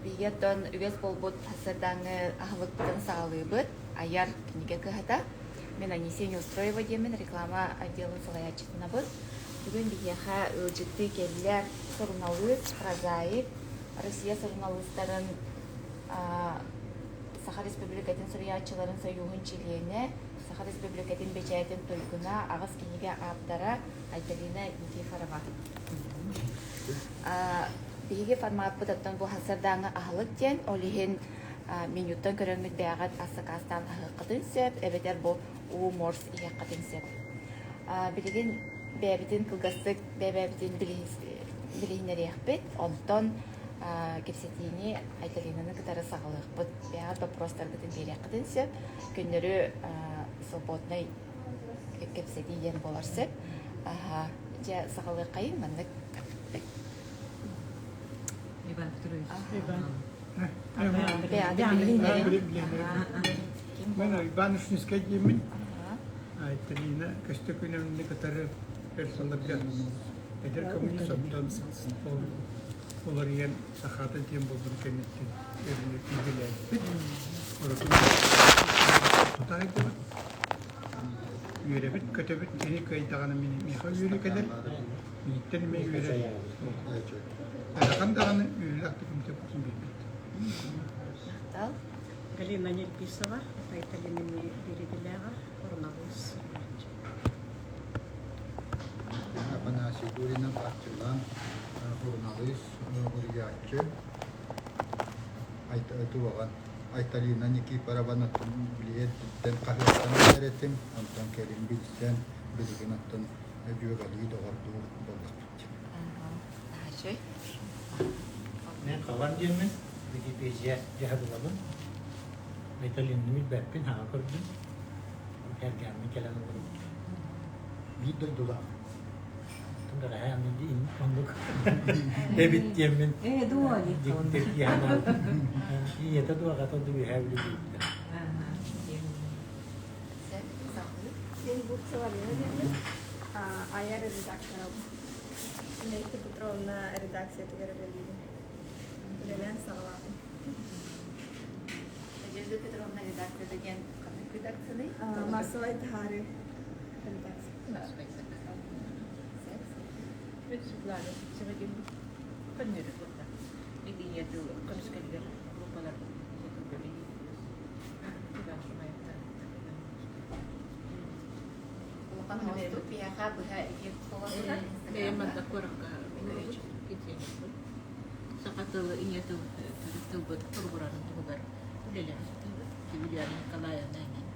Биһиги оттон үгэс буолбут сарсыардааҥҥы аһылыкпытын саҕалыыбыт. Айар кинигэ кыһата. Мин Анисия Неустроева диэммин реклама отделын салайааччытынабын. Бүгүн биһиэхэ ыалдьыттыы кэллэ суруналыыс, прозаик, Россия суруналыыстарын Саха Республикатын суруйааччыларын сойууһун чилиэнэ, Саха Республикатын бэчээтин туйгуна, аҕыс кинигэ ааптара Айталина Никифорова. Биһиги формаппыт оттон бу сарсыардааҥҥы аһылык диэн, ол иһин менюттан көрөммүт бэйэҕит ас сакаастаан аһыаххытын сөп, эбэтэр бу уу морс иһиэххитин сөп. Билигин бэйэбитин кылгастык бэйэ-бэйэбитин билиһиннэриэхпит, онтон кэпсэтиини Айталинаны кытары саҕалыахпыт. Бэйэҕит боппуруостаргытын биэриэххитин сөп. Көннөрү свободнай кэпсэтии диэн буолар сөп. Дьэ, саҕалыаххайын маннык. Иван Петрович. Мен Иван Ушницкай диэммин. Айталина Көстөкүүнэвнаны кытары өр сылларга эдэр коммунист оттон уларыйан Сахата диэн буолбут кэнниттэн өрүнү үлэлээбиппит. Урутун тутаайдыбыт. Үөрэбит, көтөбүт, кини кыайдаҕына мин миэхэ үөрүү кэлэр, мииттэн эмиэ үөрэр. Ыарахан даҕаны үөрүүлээх да күнтэ кутун билбит. Махтал. Галина Нельбисова, Айталина Берегилева, Урналуус. Афанасий Гуринов, Арчылан, суруналыыс, уруйааччы, Туоҕан Айталина Никифорованы билиэттэн хаһыаттан билэр этим, онтон кэлин билсэн, билигин оттон дьүөгэлии доҕордуу буоллахпыт. Наһаа Мен Хабан диэммин, Википедия дьаһабылабын. Айталинаны билбэппин, хаҥа көрдүм. Кэргэммин кэлэн олорбут. Биир дойдулаах. Оннук эбит диэммин Ээ, дуо Ийэтэ дуоҕата үөһээ бүлүүбүттэр. Мен Бурцева Лена диэммин, айар редакторабын. Инна Петровна редакциятыгар үлэлиибин. Үлэлээн саҕалаатым. Надежда Петровна редакцията диэн ханнык редакцияный? Массовай таһаарыы редакция. Светлана Сивцева диэн көннөрү турда. Итиниэ тыл көмүскэлигэр группалар Улахан хостук биһиэхэ быһа эфир буолар. Бэйэм манна куоракка саха тылы, ийэ тыл, төрүт тылбыт туругурарын туһугар үлэлэһэ сатыыбыт. Юлиана Николаевна эҥин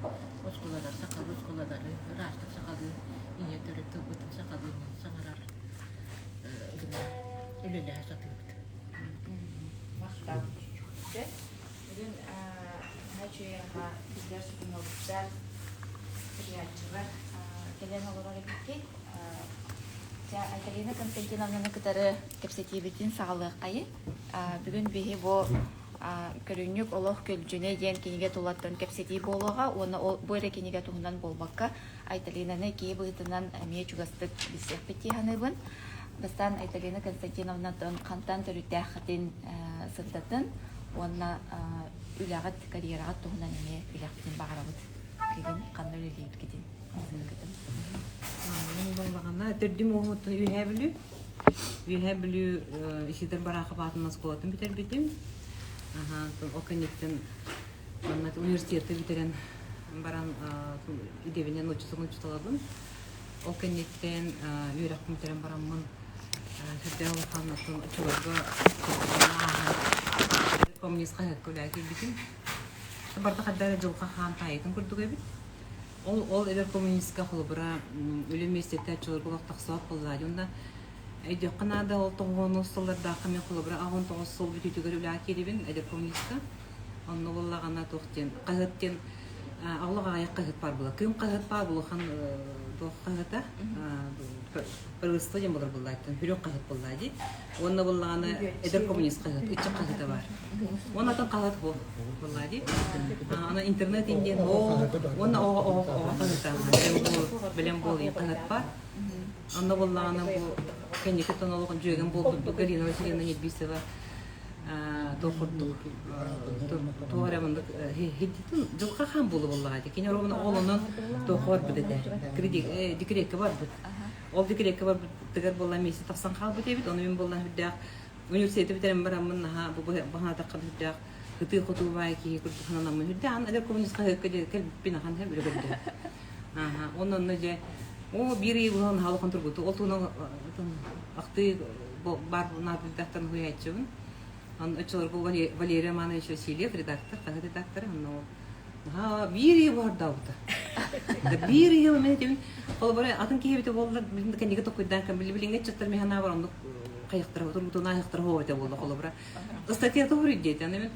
оскуолалар сахалыы оскуолалары ыраастык сахалыы ийэ төрүт тылбытын сахалыынан саҥарар гына үлэлэһэ сатыыбыт. Махтал. Бүгүн наһаа үчүгэй биллэр суруналыыстар, суруйааччылар кэлэн олорор эбиккит. Дьэ, Айталина Константиновнаны кытары кэпсэтиибитин саҕалыаххайы. Бүгүн биһи бу Көрүнньүк олох көлдьүнэ диэн кинигэ тулаттан кэпсэтии буолуоҕа уонна ол бу эрэ кинигэ туһунан буолбакка, Айталинаны киһи быһыытынан эмиэ чугастык билсиэхпит дии саныыбын. Бастаан Айталина Константиновнаттан хантан төрүттээххитин сырдатын уонна үлэҕит, карьераҕыт туһунан эмиэ билиэхпитин баҕарабыт. Билигин ханна үлэлииргитин, хамсыыргытын. Мин буоллаҕына төрдүм уоһуттан Үөһээ Бүлүү. Үөһээ Бүлүү Исидор Барахов аатынан оскуолатын бүтэрбитим. Ол кэнниттэн манна университеты бүтэрэн баран идэбинэн нуучча тылын учууталабын. Ол кэнниттэн үөрэхпин бүтэрэн бараммын сүрдээх улахан оччолорго ааһан коммунист хаһыакка үлэҕэ киирбитим. Барыта хайдах эрэ дьылҕа хаан таайыытын курдук эбит. Ол ол эдэр коммунистка холобура үлэ миэстэтэ оччолорго олох тахсыбат буоллаа дии. Уонна өйдүөххэ наада ол тоҕуһуонус сыллардаахха мен холобура 19 сыл бүтүүтүгэр үлэҕэ киирибин эдэр коммунистка. Онно буоллаҕына туох диэн хаһыат диэн олох аҕыйах хаһыат баар буолар. Кыым хаһыат баар улахан туох хаһыата Правительство диэн буолар буоллааттан хүрүк хаһыат буоллаа дии. Уонна буоллаҕына эдэр коммунист хаһыат, ыччат хаһыата баар. Уонна атын хаһыат суох буоллаа дии. Аны интернет индиэн оо уонна оҕо оҕо оҕо хаһыата бэлэм буол хаһыат баар. Онно буоллаҕына бу кэнники олох дьүөгэм буолбут Галина Васильевна Нельбисова. Туох курдук туох эрэ маннык дьылҕа хаан буолу буоллаҕа дии. Кини оруобуна оҕолонон туохха барбыт этэ. Декреккэ барбыт. Ол декреккэ барбытыгар буолла миэстэ тахсан хаалбыт эбит. Ону мин буолла үрдээх университеты бүтэрэн бараммын наһаа бу баһаатахха үрдээх ытыы-хотуу баай киһи курдук сананаммын үрдээх ан эдэр коммунист хаһыакка кэлбиппин ахан үлэ көрдө. Ааха, онно онно дьэ оо биир ый буолан наһаа улахан тургутуу. Ол туһунан ахтыы баар наадыйдахтан уһуйааччыбын. Оччолорго Валерий Романович Васильев редактор, хаһыат редактора, онно наһаа биир ый буһардаабыта. Биир ый мен этим холобура атын киһи эбитэ буоллар кэннигэ токуйдаан кэм билиҥҥэ ыччаттар мин санаабар оннук хайахтара тургутуна айахтара хоһо этэ буолла холобура ыстатыйата хуруйдиэтэ аны мин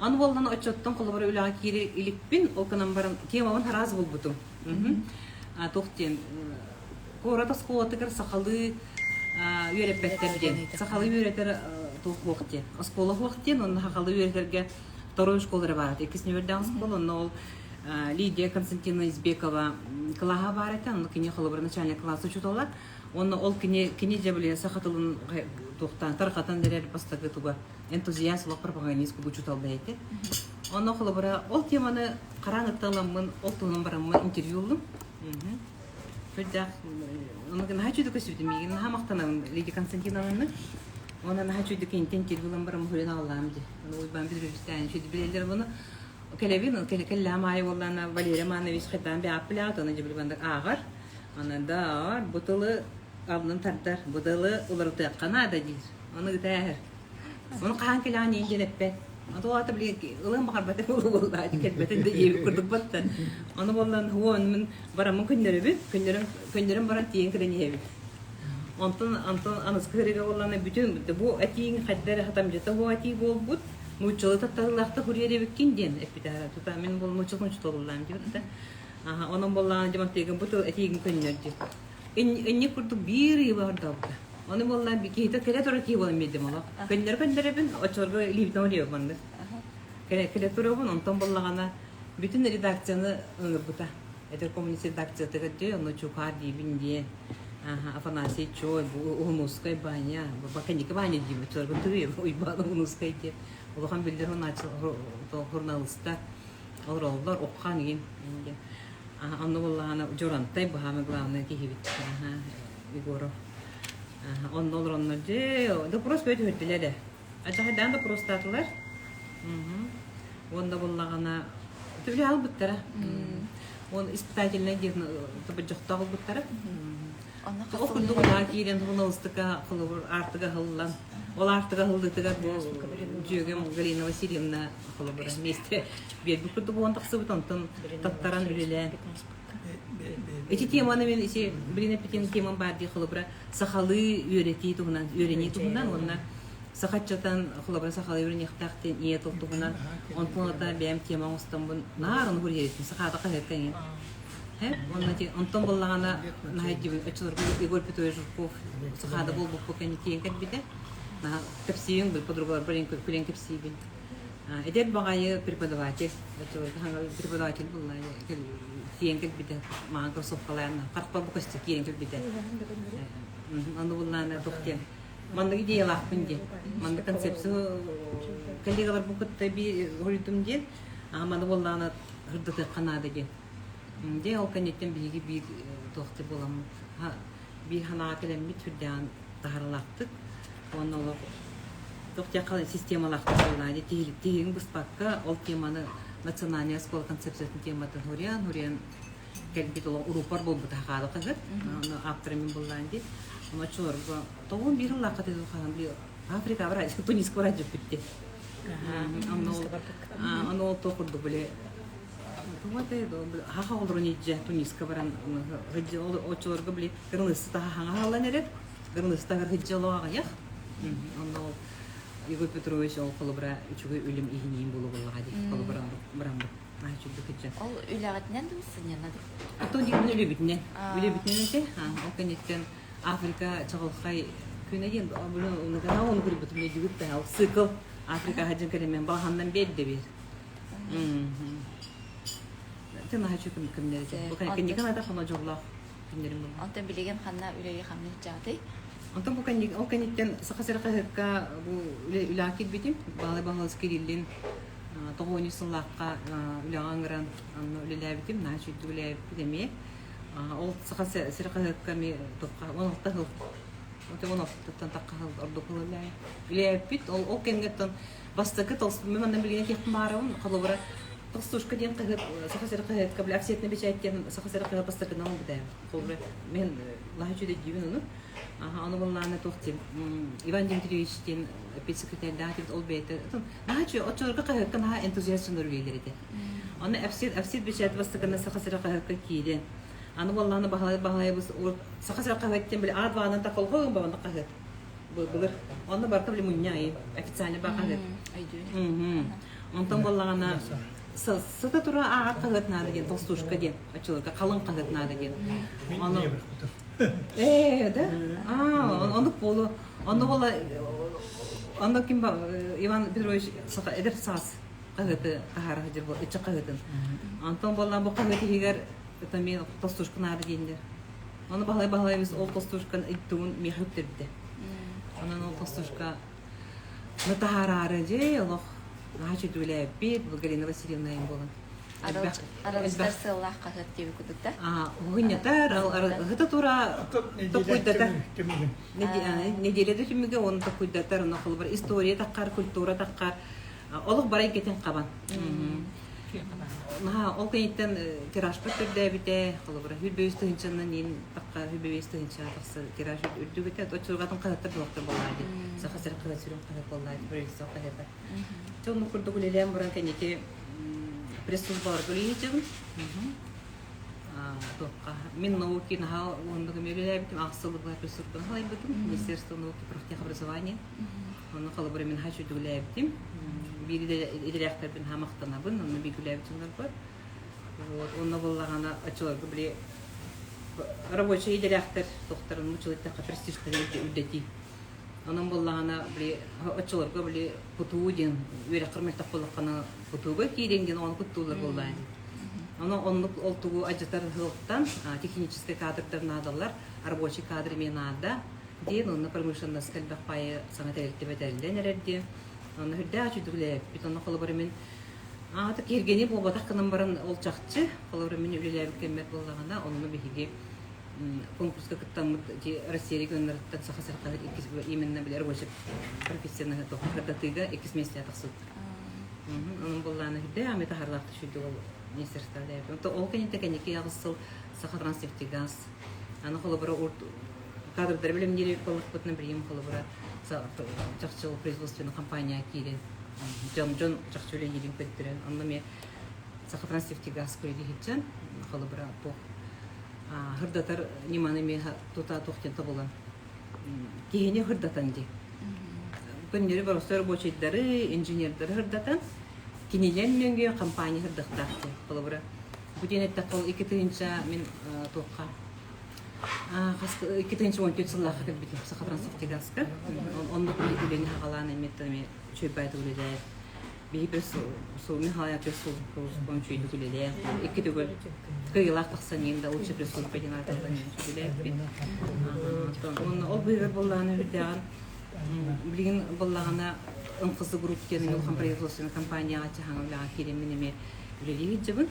аны буоллан оччоттон холобура үлэҕэ киири иликпин ол гынан баран темабын араас булбутум туох диэн куорат оскуолатыгар сахалыы үөрэппэттэр диэн сахалыы үөрэтэр туох хуох диэн оскуола хуох диэн онно сахалыы үөрэтэргэ второй школа эрэ баар иккис нүмердээх оскуола онно ол Лидия Константиновна Избекова кылааһа баар этэ онно кини холобура начальник класс учуутала Уонна ол кини кини дьэ били саха тылын туохтаан тарҕатан эрэр бастакы туга энтузиаст олох пропагандист курдук учуутал бэйэтэ. Онно холобура ол теманы хараан ытталаммын ол туһунан бараммын интервью ыллым. Сүрдээх ону наһаа үчүгэй көстүбүтүм миигин наһаа махтанабын Лидия Константиновнаны. Уонна наһаа үчүгэй киниттэн интервью ылан баран муһурен аҕаллаам дии. Аны Уйбаан Петровичтаан үчүгэй билэллэр буну. Кэлэбин, кэллэм аайы буоллаана Валерий Романович хайдаан бэйэп билээҕит, оны дьэ били ааҕар. Аны да бу тылы алнын тардар, бу тылы уларытыахха наада диир. Ону ытааһар. Ону хаһан кэлэҕин иин диэн эппэт. Ото аата били ылыан баҕарбата буолла кэлбэтин да диэбит курдук баттан. Ону буоллан уон мин бараммын көннөрөбүн, көннөрөн көннөрөн баран тиийэн кэлэн иһэбин. Онтон Антон аныскы ырыга буоллаана бүтүн бу этииҥ хайда эрэ хатамдьыта бу этии буолбут. Нууччалыы тапталлаахта хуруйар эбиккин диэн эппитэ. Тута мин буол нуучча нууччалууллаам диэбит. Аха, онон буоллаҕына дьэ бу тыл этиигин көннөр диир. Инник курдук биир ый баһырдаабыта. Ону буоллаан киһитэ кэлэ турар киһи буолан биэрдим олох. Көннөрө көннөрөбүн, оччолорго илиибитин олуйабын маннык. Кэлэ кэлэ турабын, онтон буоллаҕына бүтүн редакцияны ыҥырбыта. Эдэр коммунист редакциятыгар дии, онно Чукаар диибин диэн. Аха, Афанасий Чой, Уһунускай Баня, Баканика Баня диибин, оччолорго тыый, Уйбаан Уһунускай диэн. Улахан биллэр суруналыста Олороллор уххан игин диэн. Онно буоллаҕына Дьурантай баһаамай главный киһибит Егоров. Онно олороннор дьэ допрос бөт үһүрдүлэр ээ. Ачахайдаан допростаатылар. Уонна буоллаҕына түбүлэ албыттара. Уон испытательнай диэн тободьохтоох ылбыттара. Ол курдук улахан киирэн суруналыыстыка холобур аартыга аһыллан, ол аартыга аһыллыытыгар бу дьүөгэм Галина Васильевна холобура миэстэ биэрбит курдук буолан тахсыбыт, онтон таттаран үлэлээн. Ити теманы мен ити билин эппитин темам баар дии холобура сахалыы үөрэтии туһунан, үөрэнии туһунан уонна сахаччатан холобура сахалыы үөрэниэхтээх диэн ийэ тыл туһунан онтон ата бэйэм тема оҥостоммун наар ону хуруйа сахаата хаһыакка иҥин Уонна онтон буоллаҕына наһаа дьибин оччолорго Егор Петрович Жирков сахаада буолбуппут кэнниттэн кэлбитэ. Наһаа кэпсиибин, бу подругаларбар күлэн кэпсиибин. Эдэр баҕайы преподаватель, оччолорго преподаватель буолла тиийэн кэлбитэ. Маҕан кроссовкалаан харахпар бу көстө киирэн кэлбитэ. Ону буллаана туох диэн маннык идеялаахпын диэн. Маннык концепция коллегаларбын кытта би хоруйдум диэн. Аха маны буоллаҕына сырдатыахха наада диэн. Дьэ, ол кэнниттэн биһиги биир туохты буоламмыт, биир санааҕа кэлэммит сүрдээҕин таһаралаахтык уонна олох туох диэххэ системалаахтык буоллаҕа дии тиһигин быспакка ол теманы национальная оскуола концепциятын тематын хуруйан хуруйан кэлбит олох урууппар буолбута хаала хаһыат ону ааптара мин буоллаан дии ону оччолорго тоҕуон биир сыллаахха хаһан Африка барааччы Туниска барааччы бүттэ Ону ол туох курдук били хаха олорон илдьэ Туниска баран оччолорго били кырылыста хаҥа хаалан эрэр кырылыста хыдьа олох аҕыйах онно ол Егор Петрович ол холобура үчүгэй үлүм иһиниин буолу буоллаҕа дии холобура бараммыт үчүгэй кыдьа Ол үлэҕитинэн дуу сынньана дуу? Ото диэн үлэбитинэн үлэбитинэн этэ ол кэнниттэн Африка чаҕылхай күнэ диэн ону көрбүтүм өйдүүгүт да ол цикл Африка хаджын кэлэмэн балаһаннан биэрдэ биэр. Тын аһачы күмнэр этэ. Бу кэнники ата хоно дьоллоох күннэрим буолла. Онтон билигин ханна үлэли хамныы сылдьаҕытый? Онтон бу ол кэнниттэн Саха сирэ хаһыакка бу үлэҕэ киирбитим. Баһылай Баһылыс Кириллин тоҕуонньу сыллаахха үлэҕэ ыҥыран онно үлэлээбитим. Наһаа үчүгдүк үлэлээбиппит эмиэ. Ол Саха сирэ хаһыакка эмиэ 16 сыл 16-тан тахха сыл ордук үлэлээбиппит. Ол ол кэмҥэ бастакы мен манна билигин этиэхпин баҕарабын. Холобура, Толстушка диэн хаһыат Саха сирэ хаһыакка били офсетный печать диэн Саха сирэ хаһыат бастакынан ылбыта. Холобура, мен наһаа үчүгэй ону. Аха, ону буллааны туох диэн Иван Дмитриевич диэн педсекретарьдаах этибит, ол бэйэтэ наһаа үчүгэй, оччолорго хаһыакка наһаа энтузиаст дьоннор үлэлиир этэ. Аны офсет печать бастакынан Саха сирэ хаһыакка киирэн, аны буоллааны Баһылай Баһылайбыс Саха сирэ хаһыат диэн били аат баҕанан та колхоһун баҕана хаһыат былыр. Онно барыта били мунньа официальный баа хаһыат. Онтон буоллаҕына сыта тура ааҕар хаһыат наада диэн толстушка диэн оччолорго халыҥ хаһыат наада диэн. Ону Ээ, да? Аа, оннук буолуо. Онно буола онно ким Иван Петрович саха эдэр саас хаһыаты таһаара сылдьар буол ыччат хаһыатын. Онтон буолла бу хаһыат иһигэр это мен толстушка наада диэннэр. Ону Баһылай Баһылайбыс ол толстушканы ыйдугун миэхэ үктэрбитэ. Онон ол толстушка ну таһаараары дьэ олох наһаа үчүгэй бу Галина Васильевна буолан. Аралдьытар сыаллаах хаһыат диэби курдук да? Уһунньатар, ыһыта тура токуйдатар. Неделя да түмүгэ оны токуйдатар, оны холобур история таххар, культура таххар, олох барай кетин хабан. Наһаа ол кэнниттэн тиражпыт төрдөөбүтэ, холобура хүрбэбис тыһынчанан иин тахха хүрбэбис тыһынча тахса тираж үрдүгүтэ, оччолоргатын хаһыаттар дуохтар буоллаа дии. Саха сирин хаһыат сүрүн хаһыат буоллаа дии, правительство хаһыата. Дьэ оннук курдук үлэлээн баран кэнники пресс-службаларга үлэлиэчэбин. Туохха мин науки наһаа уонна үлэлээбитим аҕыс сыл быһа пресс-службаны халайбытым Министерство науки профтехобразования. Онно холобура мин наһаа үчүгэй үлэлээбитим. Биир идэлээхтэрбин наһаа махтанабын, онно биир үлэлээбит дьоннорбор. Вот, онно буоллаҕына оччолорго били рабочай идэлээхтэр тохторун мучулуттахха престижтарын үрдэтии. Онон буоллаҕына били оччолорго били кутуу диэн үөрэххэр мөлтөх буоллаххына кутууга киирэн диэн ону куттууллар буоллаа дии. Ону оннук ол тугу адьатар ыһылтан техническэй кадрдар наадалар, рабочий кадр эмиэ наада диэн онно промышленноска элбэх паайы саҥа тэрилтэ бэтэриллэн эрэр диэн. Онно үрдээх үчүгдүк үлэлээбиппит. Онно холобура мин аата киһиргэни буолбатах гынан баран ол чахчы холобура мин үлэлээбит кэммэр буоллаҕына онно биһиги конкурска кыттаммыт ити Россия регионнарыттан Саха сирэ хаһыат иккис именно били рабочий профессиональный кырдатыыга иккис миэстэҕэ тахсыбыт. Онон буоллаана үрдэ ами таһарлаахта шүйдү ол министерство Онто ол кэнниттэн кэнники аҕыс сыл Саха Транснефтегаз аны холобура кадрдары билимниир буоллахпытына билигин холобура чахчы производственный компания киирэн дьон дьон чахчы үлэлиирин көрдөрөн онно эмиэ Саха Транснефтегаз көрүлүһүччэн холобура туох хырдатар ньыманы эмиэ тута туох диэн тобулан киһини хырдатан дии. Көннөрү боростуой рабочайдары, инженердары хырдатан, кинилэр нөҥүө компания хырдахтаах дии. Холобура, бу диэн эттэххэ ол 2 тыһыынча мин туохха 2 тыһыынча 14 сыллаахха кэлбитим Саха Транснефтегазка. Оннук үлэни хаҕалаан эмиэ эмиэ үчүгэй үлэлээ. Биһи пресс-суол Михаил пресс-служба үчүгэйдик үлэлээх. Икки төгүл кыайыылаах тахсан иһин да лучше пресс-служба диэн аатырдан үлэлээппит. Уонна ол быыһыгар буоллаҕына үрдээҕин билигин буоллаҕына МХЗ Групп диэн улахан производственная компанияҕа чаһаҥа үлэҕэ киирэммин эмиэ үлэлии сылдьабын.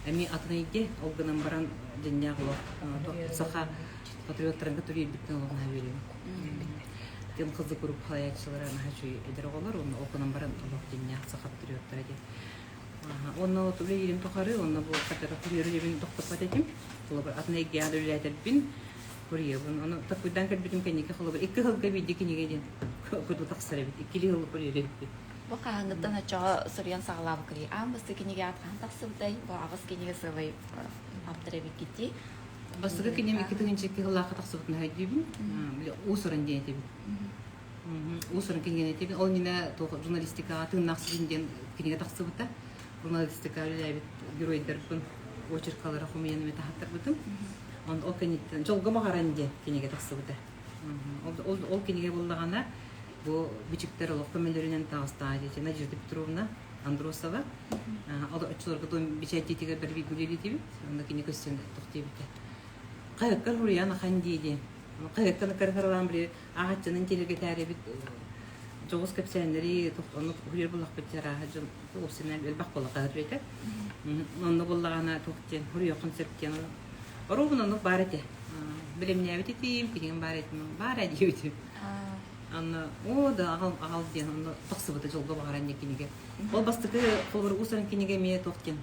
Эмиэ атын эйгэ, ол гынан баран дьиннээх олох саха патриоттарга төрүөйбүттэн олох наһаа үөрэбин. МХЗ Групп салайааччылара наһаа үчүгэй эдэр оҕолор уонна ол гынан баран олох дьиннээх саха патриоттара диэн. Онно вот үлэлиирим тухары, онно бу хатара курьер үлэбин тохтоппот этим. Холобур, атын эйгэҕэ да үлэлээтэрбин, курьербын. Ону такуйдаан кэлбитим кэнники холобур, икки сылга биирдэ кинигэ диэн курдук тахсар эбит. Иккилии сыл курьер эбиппин. Бу хаһааҥҥыттан оччоҕо суруйан саҕалаабыккыный? Аан бастакы кинигэ аат хаһан тахсыбытай? Бу аҕыс кинигэ сыалай ааптар эбиккитий? Бастакы кинигэм 2002 сыллаахха тахсыбытын өйдүүбүн. Били уус-уран диэн этибин. Уус-уран кинигэни этибин. Ол иннинэ туох журналистикаҕа тыыннаах сирин диэн кинигэ тахсыбыта. Журналистикаҕа үлэлээбит геройдарбын очеркалара хомуйан эмэ таһааттарбытым. Ол кэнниттэн «Дьолго баҕаран» диэн кинигэ тахсыбыта. Ол, ол кинигэ буоллаҕына бу бичиктэр олох көмөлөрүнэн таҕыстаҕа диэти Надежда Петровна Андросова. Ол оччолорго дом бэчээттиитигэр бары бииргэ үлэлиитибит. Онно кини көстөн тохтуйбута. Хаһыаккар суруйан ахан дии диэн. Хаһыаттан кырыһыралаан били ааҕаччынан тиэргэтээрибит дьоҕус кэпсээннэри ону уһуйар буллахпыт арааһа дьон уопсайынан элбэх буолла хаһыат үлэтэ. Онно буллаҕына туох диэн суруйуоххун сөп диэн оруобун оннук баар этэ. Бэлэмнээбит этим, кинигим баар этим, баар ээ диэбитим. Анна оо да аҕал аҕал диэн онно тахсыбыта дьолго баҕаран диэн кинигэ. Ол бастакы холобур уус-уран кинигэ эмиэ туох диэн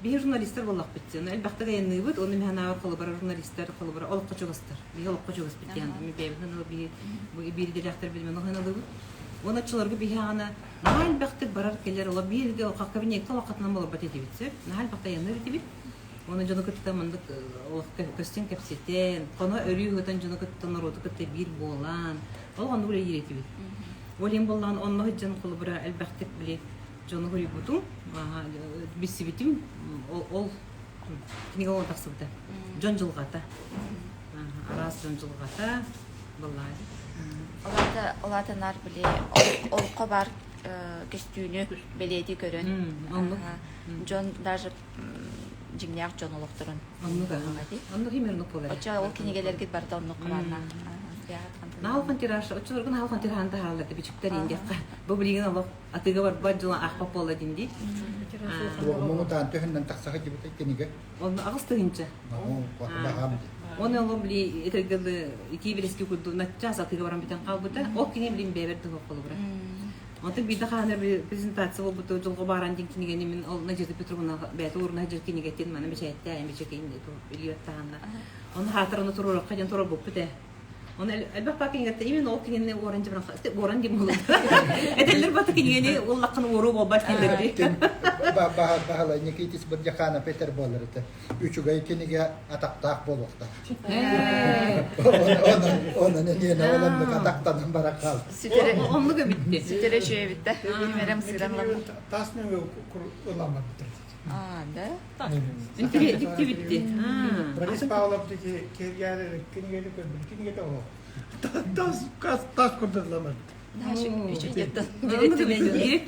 Биһи журналистар буоллахпыт диэн элбэхтик айанныыбыт, уонна мин санаабар холобура журналистар холобура олоххо чугастар. Биһи олоххо чугаспыт диэн мин бэйэбин ылы биһи бу биирдэлээхтэр билимэн оһон ылыбыт. Уонна оччолорго биһи аҕана наһаа элбэхтик барар кэлэр ола бииргэ кабинекка олоххатынан олорбот этибит сөп. Наһаа элбэхтик айанныыр этибит. Уонна дьону кытта маннык олох көстөн кэпсэтэн, хоно өрүү ыытан дьону кытта норуоту кытта биир буолан, ол оннук үлэлиир этибит. Ол иһин буоллаҕына онно сылдьан холобура элбэхтик били дьону суруйбутум, билсибитим, ол кинигэ ол тахсыбыта. Дьон дьылҕата. Араас дьон дьылҕата баллаай. Олата олата нар били олоххо бар көстүүнү бэлиэтии көрөн дьон даже дьиҥнээх дьон олохторун Оннук оннук именно буолар. Оччо ол кинигэлэргит барыта оннук хабааннаах. Наалхан тираж, оччолорго наалхан тираһан таһааллар бичиктэр индиэххэ. Бу билигин олох атыыга барбат дьон аахпат буолла дии. Муҥутаан төһүннэн тахсаха дибитэ кинигэ. Онно 8 тыһыынча. Оны ол били этэргэлы итии билески курдук наччас атыыга баран бүтэн хаалбыта. Ол кини билин бэйэбэр дыһох холобура. Онтон биирдэ хаһан презентация буолбута дьолго бааран диэн кинигэни мин ол Надежда Петровна бэйэтэ уурна сылдьар кинигэтин маны бэчээттээн бичэкин илиэт таһанна. Оны хаатар оны туруорукка диэн туруорбуппут ээ. Оны элбэх баа кинигэтте именно ол кинигени уоран дьыбран уоран диэн буолла. Этэллэр бата кинигени уллаххын уоруу буолбат дииллэр дии. Баһылай Никитич Бырдьаханов этэр буолар этэ. Үчүгэй кинигэ атахтаах буолуохтаах. Онон эниэнэ олоннук атахтанан баран хаал. Оннук эбитти. Сүтэрэ үчүгэй эбит Кимэрем сыыран ламмыт. Тас нөҥүө ыламмат А, да? Дикти битти. Борис Павлов диги киргәлер кинигени көрбүт кинигете о. Тас кас тас курдурламат. Директор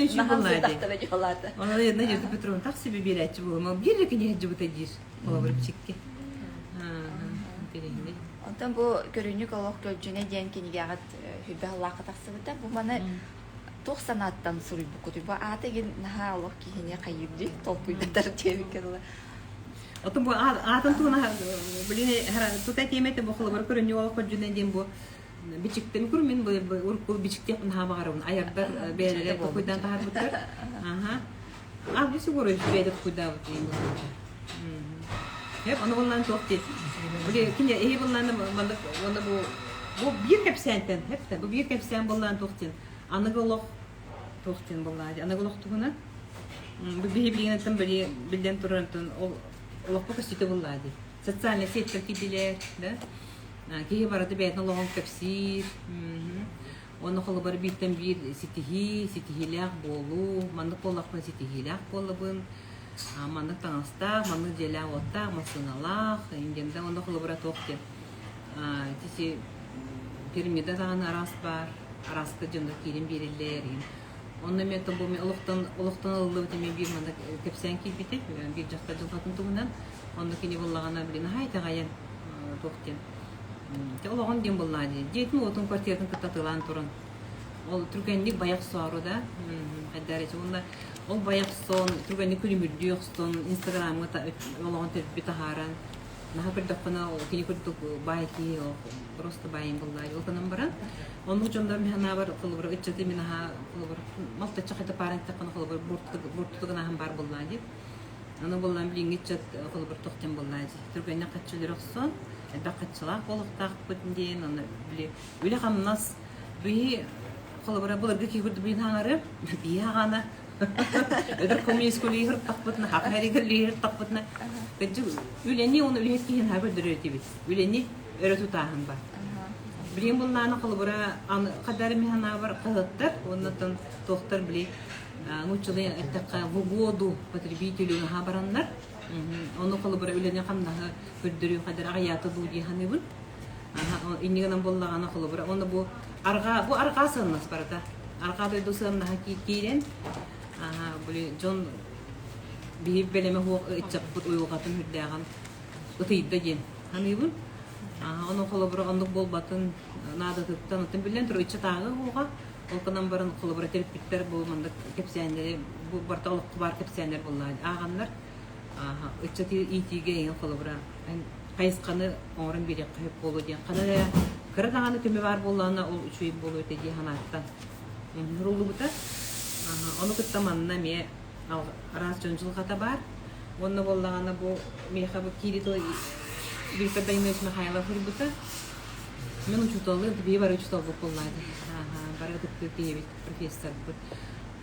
үчүн буоллаады. Оны Надежда Петровна так себе биэрээччи буолума. Биир да кинигэ дьыбыта диир. Холобур бичикки. Онтон бу көрүнньүк олох көлдьүнэ диэн кинигэҕит хүрбэ халлаахха тахсыбыта. Бу маны туох санааттан суруйбуккутуй? Бу аата игин наһаа олох киһини хайыырдыы толкуйдатар диэбиккэ дылы. Отон бу аатын туһуна билин тута тиэмэтэ бу холобур көрүнньүк олох көлдьүнэ диэн бу бичиктэн кур мин урукку бичиктиэх наһаа баҕарабын айардар бэйэлэрэ толкуйдаан таһаарбыттар. Аха. А бу Егорович бэйэтэ толкуйдаабыт диэн Хеп, ону буллаан туох дии. Били кини эһи буллаан маннык уонна бу бу биир кэпсээнтэн хеп бу биир кэпсээн буллаан туох диэн аныгы олох туох диэн буллаа аныгы олох туһунан бу биһи билигинаттан били биллэн турарантан ол олоххо көстүүтэ буллаа дии социальный сеттер киирдилэр да киһи барыта бэйэтин олоҕун кэпсиир Уонна холобур бииртэн биир ситиһии, ситиһиилээх буолуу, маннык буоллахпына ситиһиилээх буолабын, маннык таҥастаах, маннык дьиэлээх-уоттаах, массыыналаах, диэн да уонна холобура туох диэн ити пирамида даҕаны араас баар, арааска дьоннор киирэн биэрэллэр иһин. Онно эмиэ бу олохтон олохтон ылыллыбыт эмиэ биир маннык кэпсээн киирбитэ, биир дьахтар дьылҕатын туһунан. Онно кини буллаҕына блин наһаа итэҕэйэн туох диэн Дьэ олоҕун диэн буоллаҕа дии. Дьиэтин уотун квартиратын кытта атыылаан туран. Ол түргэнник байах соору да. Хайдаар эти уонна ол байах сон түргэнник күлүмүрдүү охсон инстаграмҥа олоҕун төрпү таһааран наһаа көрдөххүнэ кини курдук баай киһи просто баайын буллаа ол гынан баран оннук дьоннор мин санаабар холобур ыччаты мин аһаа холобур малтачча хайда пааран эттэххинэ холобур буортутугун ааһан баар буоллаа дии Аны буоллаан билиҥҥи ыччат холобур туох диэн буоллаа дии. Түргэнник хаччы өлөрө охсон, элбэх хаччылаах буолуохтаахпыт диэн, аны били үлэ-хамнас биһи холобура былыргы киһи курдук биһин хаҥары, биһи хаҕана өдөр коммунист үлэһир тахпытына, хахаригар үлэһир тахпытына, кырдьык үлэни оны үлэһит киһин хаһа көрдөрөр этибит. Үлэни өрө тутааһын бар. Билигин буллаана холобура хадары миханаабар хаһыаттар, оннотон туохтар били нууччалыы эттэххэ в угоду потребителю наһаа бараннар ону холобура үлэни-хамнаһы көрдөрүү хадыр аҕыйаата дуу дии саныыбын иннигинэн буоллаҕына холобура уонна бу арҕаа бу арҕаа сыаннас барыта арҕаа дойду сыаннаһа киирэн били дьон биһи бэлэмэ суох ыччаппыт уйулҕатын үрдээҕин ытыйда диэн саныыбын. Ону холобура оннук буолбатын наадатыттан оттон биллэн турар ыччат ааҕыы уоҕа ол гынан баран холобура төрөппүттэр бу маннык кэпсээннэри бу барыта олоххо баар кэпсээннэр буоллаҕа ааҕаннар ыччаты иитиигэ эҥин холобура хайысханы оҥорон биэриэххэ сөп буолуо диэн ханан эрэ кыра даҕаны көмө баар буоллаҕына ол үчүгэй буолуо этэ дии санааттан суруллубута. Ону кытта манна эмиэ араас дьон дьылҕата баар. Уонна буоллаҕына бу миэхэ бу киири тыл Виктор Данилович Михайлов ырбыта. Мин учууталы, биһи бары учууталбыт буоллаады. Бары ытыктыыр киһибит, профессорбыт.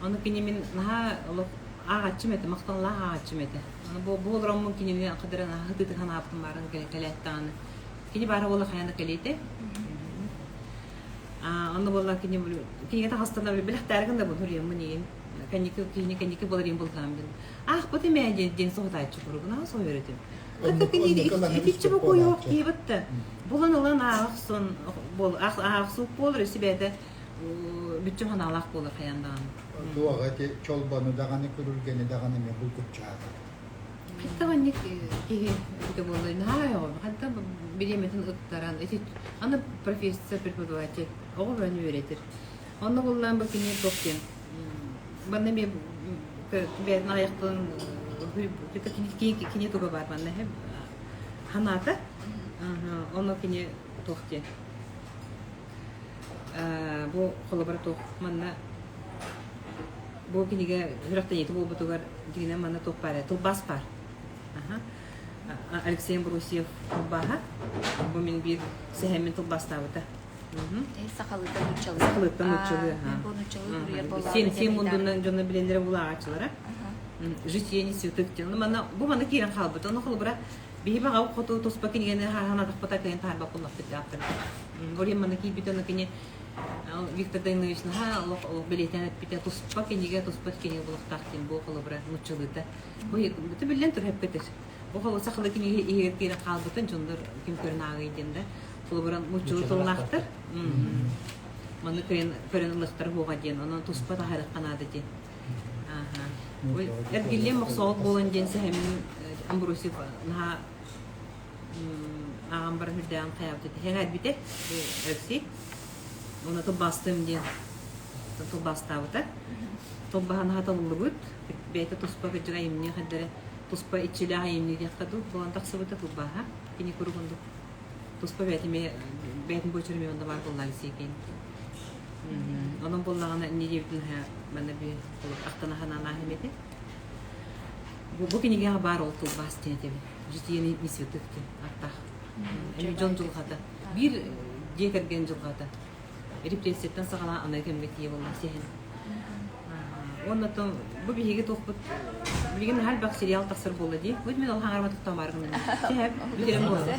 Ону кини мин наһаа олох ааҕаччым этэ, махталлаах ааҕаччым этэ. Аны бу бу олороммун кинини кадыран хытытык санаабытым баарын кэлээт даҕаны. Кини баара буолла хайан да кэлиэтэ. Онно буолла кини кинигэ таҕыстана бэлэхтээри гында бу суруйаммын иин кэнники киһини кэнники боларыйын бултаам дин аахпыт эмээ диэн диэн соһутааччы куругуна соһуйар этим. Кытта кини итиччи бокуйуох диэбит булан ылан аахсын бол аахсук буолар өссө бэйэтэ бүччүм ханаалаах буолар хайан даҕаны. Туоҕа ити чолбону даҕаны күрүлгэни даҕаны эмиэ булгуччаата. Хатта маннык киһи эбитэ буолла наһаа ойоҕом хатта бириэмэтин ыктаран ити аны профессор преподаватель оҕо бөҕөнү үөрэтэр. Онно буллаан бу кини туох диэн манна эмиэ бэйэтин аҕыйахтан кини туга баар манна ханаата ону кини туох диэн бу холобура туох манна бу кинигэ сүрэхтэниитэ буолбутугар дьиҥинэн манна туох баар тылбаас баар Алексей Амбросьев тылбааһа бу мин биир сэһэммин тылбаастаабыта Сахалыыттан нууччалыы. Сахалыыттан нууччалыы. Бу нууччалыы суруйар буоллаҕына. Сен сен мундунан дьоно билэллэрэ булааҕаччылара. Житие не святых диэн. Манна бу манна киирэн хаалбыт. Ону холобура биһи баҕа хоту туспа кинигэни хаһан атахпыта кыайан таһаарбат буоллахпыт ааптар. Ол иһин манна киирбит ону кини Виктор Данилович наһаа олох олох бэлиэтээн эппитэ туспа кинигэ туспа кинигэ булуохтаах диэн бу холобура нууччалыыта. Бу биллэн турар эппитир. Бу холобура сахалыы кинигэ иһигэр киирэн хаалбытын дьоннор ким көрөн ааҕый диэн да холобура нууччалыы тыллаахтар. Маны көрөн көрөн ылыахтар буоҕа диэн онон туспа таһаарыахха наада диэн. Эргиллиэн мохсоҕол буолан диэн сэһэммин Амбросьев наһаа ааҕан баран үрдээҕин хайаабыт этэ. Сэҥээрбитэ Алексей. Уонна тылбаастыам диэн тылбаастаабыта. Тылбаһан хатыллыбыт. Бэйэтэ туспа кырдьык айымньы хайдары туспа иччилээх айымньы диэххэ дуу буолан тахсыбыта тылбааһа. Кини куруук оннук туспа бэйэтин бэйэтин буочара эмиэ онно баар буолла Алексей киэн. Онон буоллаҕына инньэ диэбитин манна би ахтана ханаан ааһым этэ. Бу, бу кинигэҕэ баар ол тылбаас диэн этэбин. Житие не святых диэн ааттаах. Эми дьон дьылҕата. Биир дьиэ кэргэн дьылҕата. Репрессияттан саҕалаан аны кэмҥэ тиийэ буолла сиһин. Уонна оттон бу биһиги туохпут билигин наһаа элбэх сериал тахсар буолла дии. Бу мин ол хаҥарма тохтоомаары гынным. Чэһэп, бүтэрэн буолла.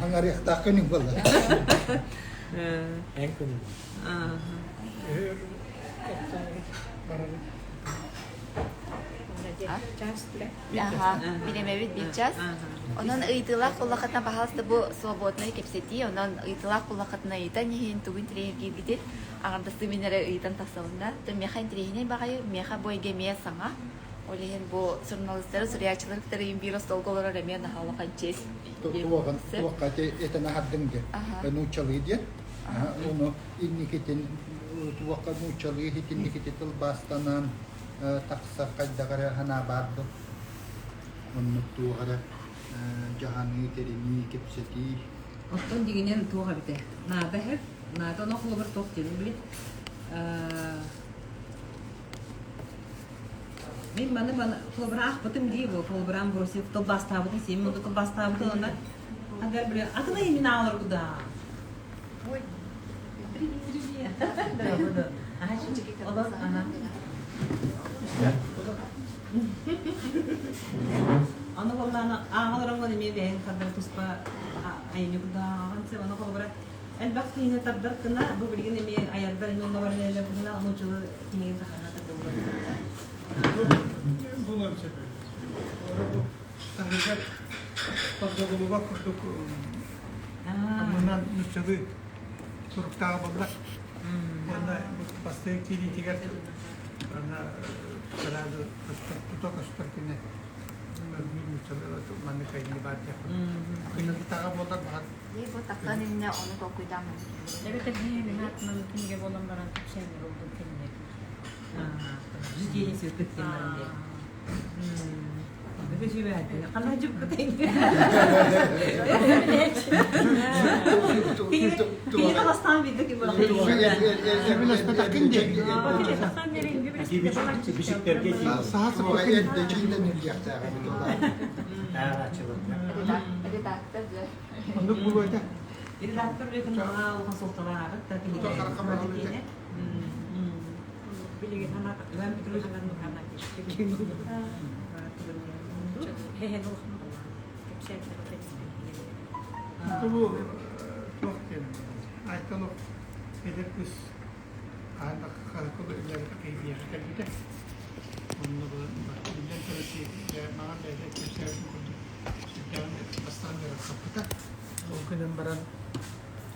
Хаҥарыахтаах күнүҥ буолла. Эн күнүҥ. Бириэмэбит биир час. Онон ыйытыылаах буоллаххытына, пожалуйста, бу свободнай кэпсэтии. Онон ыйытыылаах буоллаххытына ыйытан иһин, тугу интэриэһиргииргитин аҥардастыы мин эрэ ыйытан тахсабын да. Миэхэ интэриэһинэй баҕайы, миэхэ бу эйгэ эмиэ саҥа. Ол иһин бу суруналыыстары, суруйааччылары кытары биир остуолга олорор эмиэ наһаа улахан честь. Туохха этэн аһардыҥ диэн, нууччалыы диэн. Ону инникитин туохха нууччалыы итинникити тылбаастанан тахсар хайдах эрэ санаа баар дуо? Оннук туох эрэ дьаһаныы, тэринии, кэпсэтии. Оттон дьиҥинэн туох эбитэ? Наада иһэр. Наада онон холобур туох диэн били Мин маны маны холобура аахпытым дии бу холобура Амбросьев тылбаастаабытын сиэн мунду тылбаастаабытын онно агар били атын имин аалар куда Ой, привет, привет. Да, буду. Ага, олор, ага. Аны буоллаана ааҕаларыҥ эмиэ бэйэҥ хардары туспа айымньы курдааҕын сеп аны холобура элбэх киһини тардар гына бу билигин эмиэ айардар эмиэ онно баран элбэх гына нууччалыы кинигэ сахаҕа тардыллар. Булан сөп. Таһыгар Подголуба курдук аннынан нууччалыы суруктааҕа буолла. Уонна бастакы киириитигэр аны сразу көстөр, тута көстөр кини. Мин нууччалыы маннык айымньы баар диэхпин. Кыйылытаҕа буоллар баҕар. Бу тахсан иннэ ону толкуйдаан Эбэтэр мин атынан кинигэ буолан баран кэпсээннэр олдун кэннэ. Житейный святых диэн баран диэн. Оннук буолуо этэ. Редактор үлэтин наһаа улахан суолталаах да кинигэ. Билигин Иван Петрович Бу туох диэн Айталов эдэр кыыс хаһан да хаһыкыл үлэлээбит киһиэхэ кэлбитэ. Онно биллэн турар маҕан бэйэтэ кэпсээбитин курдук сүрдээҕин бастаан ыарырҕаппыта. Ол гынан баран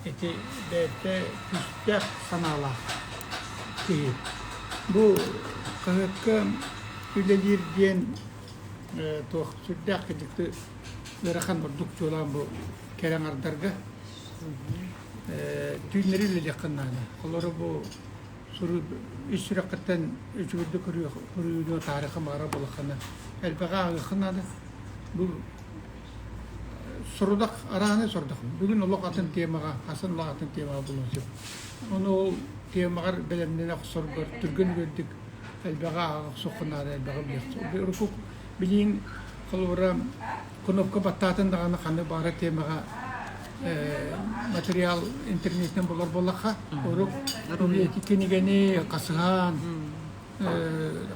ити бэйэтэ күүстээх санаалаах киһи. Бу хаһыакка үлэлиир диэн туох сүрдээх кырдьыкты ыарахан ордук чуолаан бу кэрэ аҥардарга түүннэри үлэлиэххин наада. Олору бу ис сүрэххиттэн үчүгэйдик көрүүнү таарыха баара буолаххына элбэҕи ааҕыаххын наада. Бу Сорудах арааһынай сорудах. Бүгүн олох атын темаҕа, атын олох атын темаҕа булуон сөп. Ону ол темаҕар бэлэмнэнэ охсоргор түргэн үгэрдик элбэҕи ааҕа охсуоххун наада, элбэҕи билиэх. Урукку билиин холобура кнопка баттаатын даҕаны ханнык баҕарар темаҕа материал интернетинэн булар буоллахха, урук кинигэни хасыһан,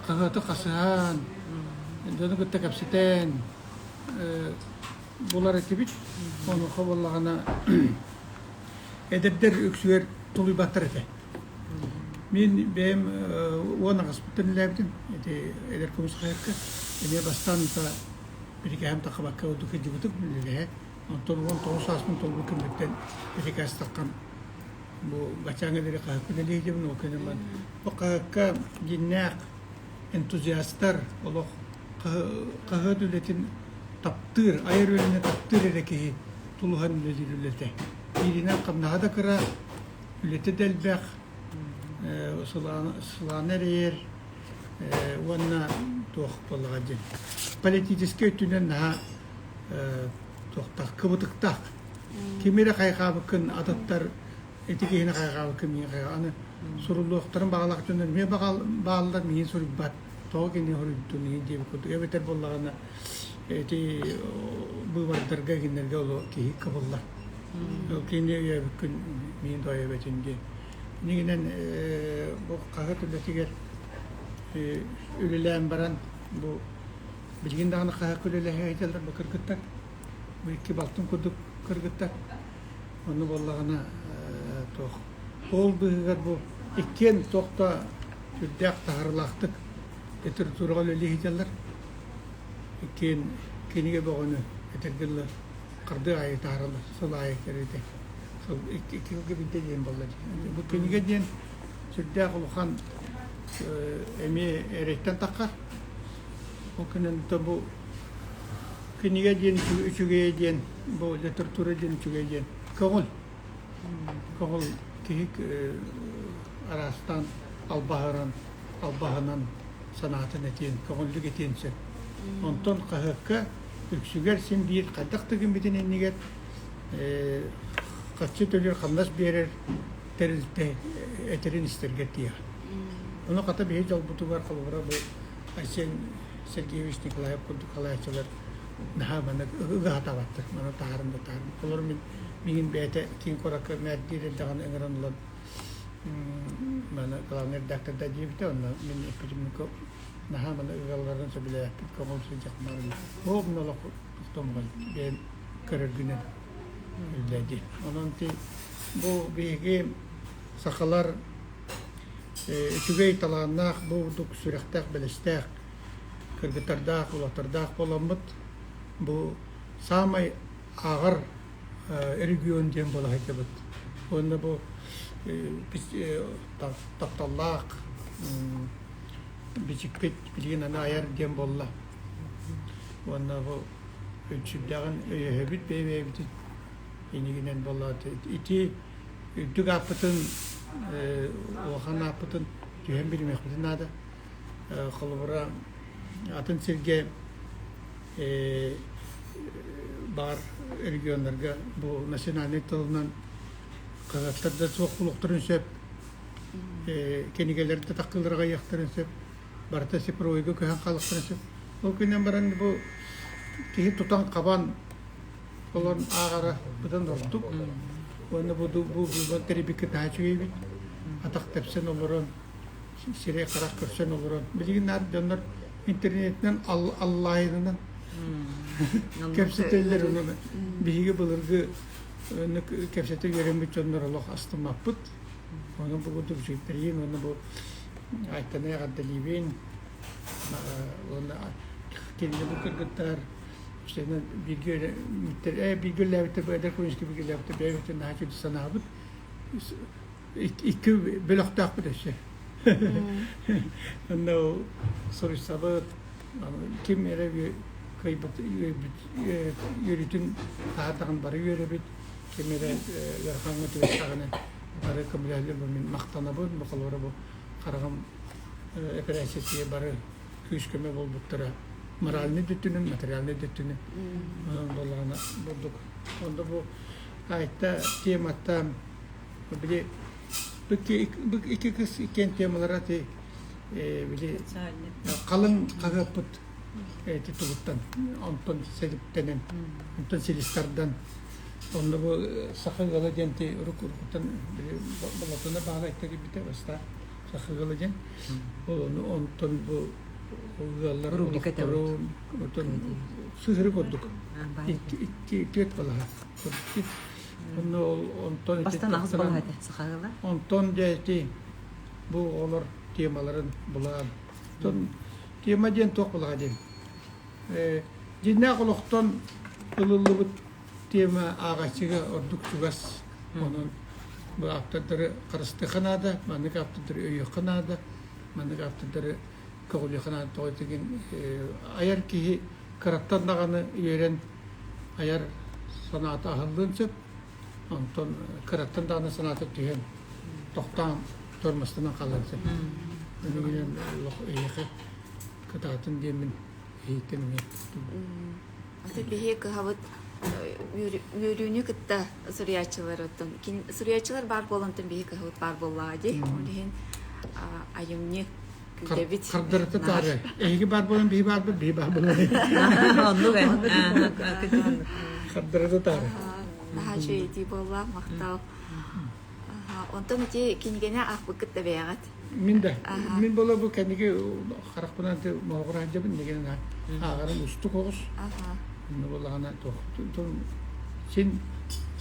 хаһыаты хасыһан, дьону кытта кэпсэтэн, булар этибит. Онуоха буоллаҕына эдэрдэр үксүгэр тулуйбаттар этэ. Мин бэйэм 18-пыттан үлэлээбитим. Ити эдэр көмүс хаһыакка. Эмиэ бастаан бирикээһим тахабакка ордук сылдьыбытым үлэлэһэ. Онтон 19 сааспын толбут күммүттэн бирикээс таххан бу бачааҥҥа диэри хаһыакка үлэлиэхтибин. Ол кэннэ бу хаһыакка дьиннээх энтузиастар олох хаһыат үлэтин таптыыр, айар үлэни таптыыр эрэ киһи тулуһан үлэлиир үлэтэ. Бииринэн хамнаһа да кыра, үлэтэ да элбэх, сылааны эрэйэр уонна туох буоллаҕа диэн политическай өттүнэн наһаа туохтаах кыбытыктаах. Кими эрэ хайҕаабыккын атыттар ити киһини хайҕаабыккын миигин хайҕаа. Аны суруллуохтарын баҕалаах дьоннор эмиэ бааллар, миигин суруйбат. Тоҕо кини суруйдун иһин диэбит курдук. Эбэтэр буоллаҕына ити быыбардарга кинилэргэ ол киһи кыбыллар. Ол кини өйөөбүккүн миигин да өйөөбөтүн диэн. Иннигинэн бу хаһыат үлэтигэр үлэлээн баран бу билигин даҕаны хаһыакка үлэлэһэ сылдьаллар бу кыргыттар. Бу икки балтым курдук кыргыттар. Онно буоллаҕына туох ол быыһыгар бу иккиэн туох да сүрдээх таһаарыылаахтык литератураҕа үлэлии сылдьаллар. Иккиэн кинигэ бөҕөнү этэргэ дылы хардыы аайы таһаараллар, сыл аайы кэриэтэ. Сыл икки сылга биирдэ диэн буолла дии. Бу кинигэ диэн сүрдээх улахан эмиэ эрэйтэн таххар. Ол гынан бу кинигэ диэн үчүгэйэ диэн бу литература диэн үчүгэй диэн көҥүл көҥүл киһи араастаан албаһыран албаһынан санаатын этиэн көҥүллүк этиэн сөп онтон хаһыакка үксүгэр син биир хайдах да гыммытын иннигэр харчы төлүүр хамнас биэрэр тэрилтэ этэрин истэргэ тиийэҕин ону хата биһи дьолбутугар холобура бу Айсен Сергеевич Николаев курдук салайааччылар наһаа маннык ыгаһатаабаттар, маны таһаарым да таһаарым. Олор мин миигин бэйэтэ киин куоракка мээрдиир эрдэҕинэ ыҥыран ылан маны главный редактор да диэбитэ, онно мин эппитим наһаа маны ыгалларын сөбүлээбэппит, көҥүл сылдьахмаарын. Ол олох тохтоммун бэйэм көрөргүнэн үллэди. Онон ти бу биһиги сахалар үчүгэй талааннаах, бу курдук сүрэхтээх, бэлэстээх кыргыттардаах, уолаттардаах буоламмыт бу саамай ааҕар регион диэн буола сылдьабыт. Уонна бу тапталлаах бичикпит билигин аны айар диэн буолла. Уонна бу сүрдээҕин өйөһөбүт бэйэ-бэйэбитин инигинэн буолла ити үрдүк ааппытын улахан ааппытын түһэн биримиэхпитин наада. Холобура атын сиргэ баар регионнарга бу национальнай тылынан хаһыаттар да суох буолуохтарын сөп, кинигэлэр да таккыларга ыйыахтарын сөп, барыта цифровойга көһөн хаалыахтарын сөп. Ол гынан баран бу киһи тутан-хабан олорон ааҕара быдан ордук. Уонна бу бу тэрийбиккэ наһаа үчүгэй эбит. Атах тэпсэн олорон, сирэй-харах көрсөн олорон. Билигин наар дьоннор интернетинэн аллайынынан кэпсэтэллэр. Онон биһиги былыргы кэпсэтэ үөрэммит дьоннор олох астыммаппыт. Онон бу курдук үчүгэйдэриин уонна бу Айтаны эҕэрдэлиибин. Уонна кинини бу кыргыттар бииргэ бииргэ үлэлээбиттэр бу эдэр коммунистка бииргэ үлэлээбиттэр бэйэбитин наһаа үчүгэй санаабыт икки бөлөхтөөхпүт өссө. Онно суруйсабыт ким эрэ кыайбыт үөрүүтүн таһаардаҕын бары үөрэбит ким эрэ ыарахаҥҥа түбэстэҕинэ бары көмөлөһөллөр бу мин махтанабын бу холобура бу хараҕым эпэрээссийэтигэр бары күүс-көмө буолбуттара моральнай да өттүнэн материальнай да өттүнэн буоллаҕына бурдук онно бу айта тематтан били бу икки кыс иккиэн темалара ти били халыҥ хаһыаппыт эти тугуттан онтон сэдиптэнэн онтон силис тардан онно бу саха ыала диэн ти урук уруккуттан били болотуна баҕалай тэрийбитэ баста саха ыала диэн ол ону онтон бу ыаллар олохторун отон сыһыры курдук икки түөрт балаһа онно ол онтон Бастан аҕыс балаһа этэ саха ыала. Онтон дьэ ити бу оҕолор темаларын булаан тема диэн туох балаһа диэн дьиннээх олохтон ылыллыбыт тема ааҕааччыга ордук чугас. Онон бу ааптардары харыстыахха наада, маннык ааптардары өйүөххэ наада, маннык ааптардары көҕүлүөххэ наада. Тоҕо диэн айар киһи кыраттан даҕаны үөрэн айар санаата аһыллыан сөп. Онтон кыраттан даҕаны санаата түһэн, тохтоон, тормозтанан хаалыан сөп. Онон олох эйиэхэ кытаатын диэммин иһиттэн эмиэ Аты биһи кыһабыт үөрүүнү кытта суруйааччылар оттон суруйааччылар баар буолантан биһи кыһабыт баар буоллаҕа дии. Ол иһин айымньы күүтэбит. Хардарыта таары. Эһиги баар буолан биһи баарбыт, биһи баар буолан. Оннук ээ. Хардарыта таары. Наһаа үчүгэй этии буолла, махтал. Онтон ити кинигэни аахпыккыт да бэйэҕит. Мин да. Мин буола бу кэнники харахпынан моһоҕураадьабын деген ааҕарым устук оҕус. Онно буоллаҕына син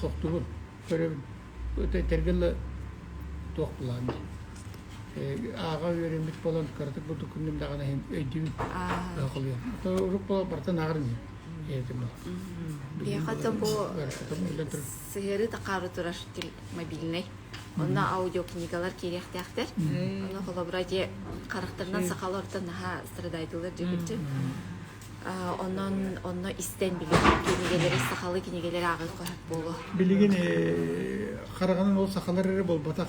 тохтубун көрөбүн. Этэргэ туох булаан ааҕа үөрэммит буолан кыратык бурдук күннүм даҕаны иһин өйдүүбүн. Холуйан. Урук буола бартан ааҕар ини. Биһиэхэ бу сыһыары тахаары турар мобильнай Онно аудиокнигалар киириэхтээхтэр. Ону холобура дьиэ харахтарынан сахалартан наһаа страдайдылар дьиэбитчи. Онон онно истэн билим кинигэлэри сахалыы кинигэлэри ааҕыы хоһот буолуо. Билигин хараҕынан ол сахалар эрэ буолбатах.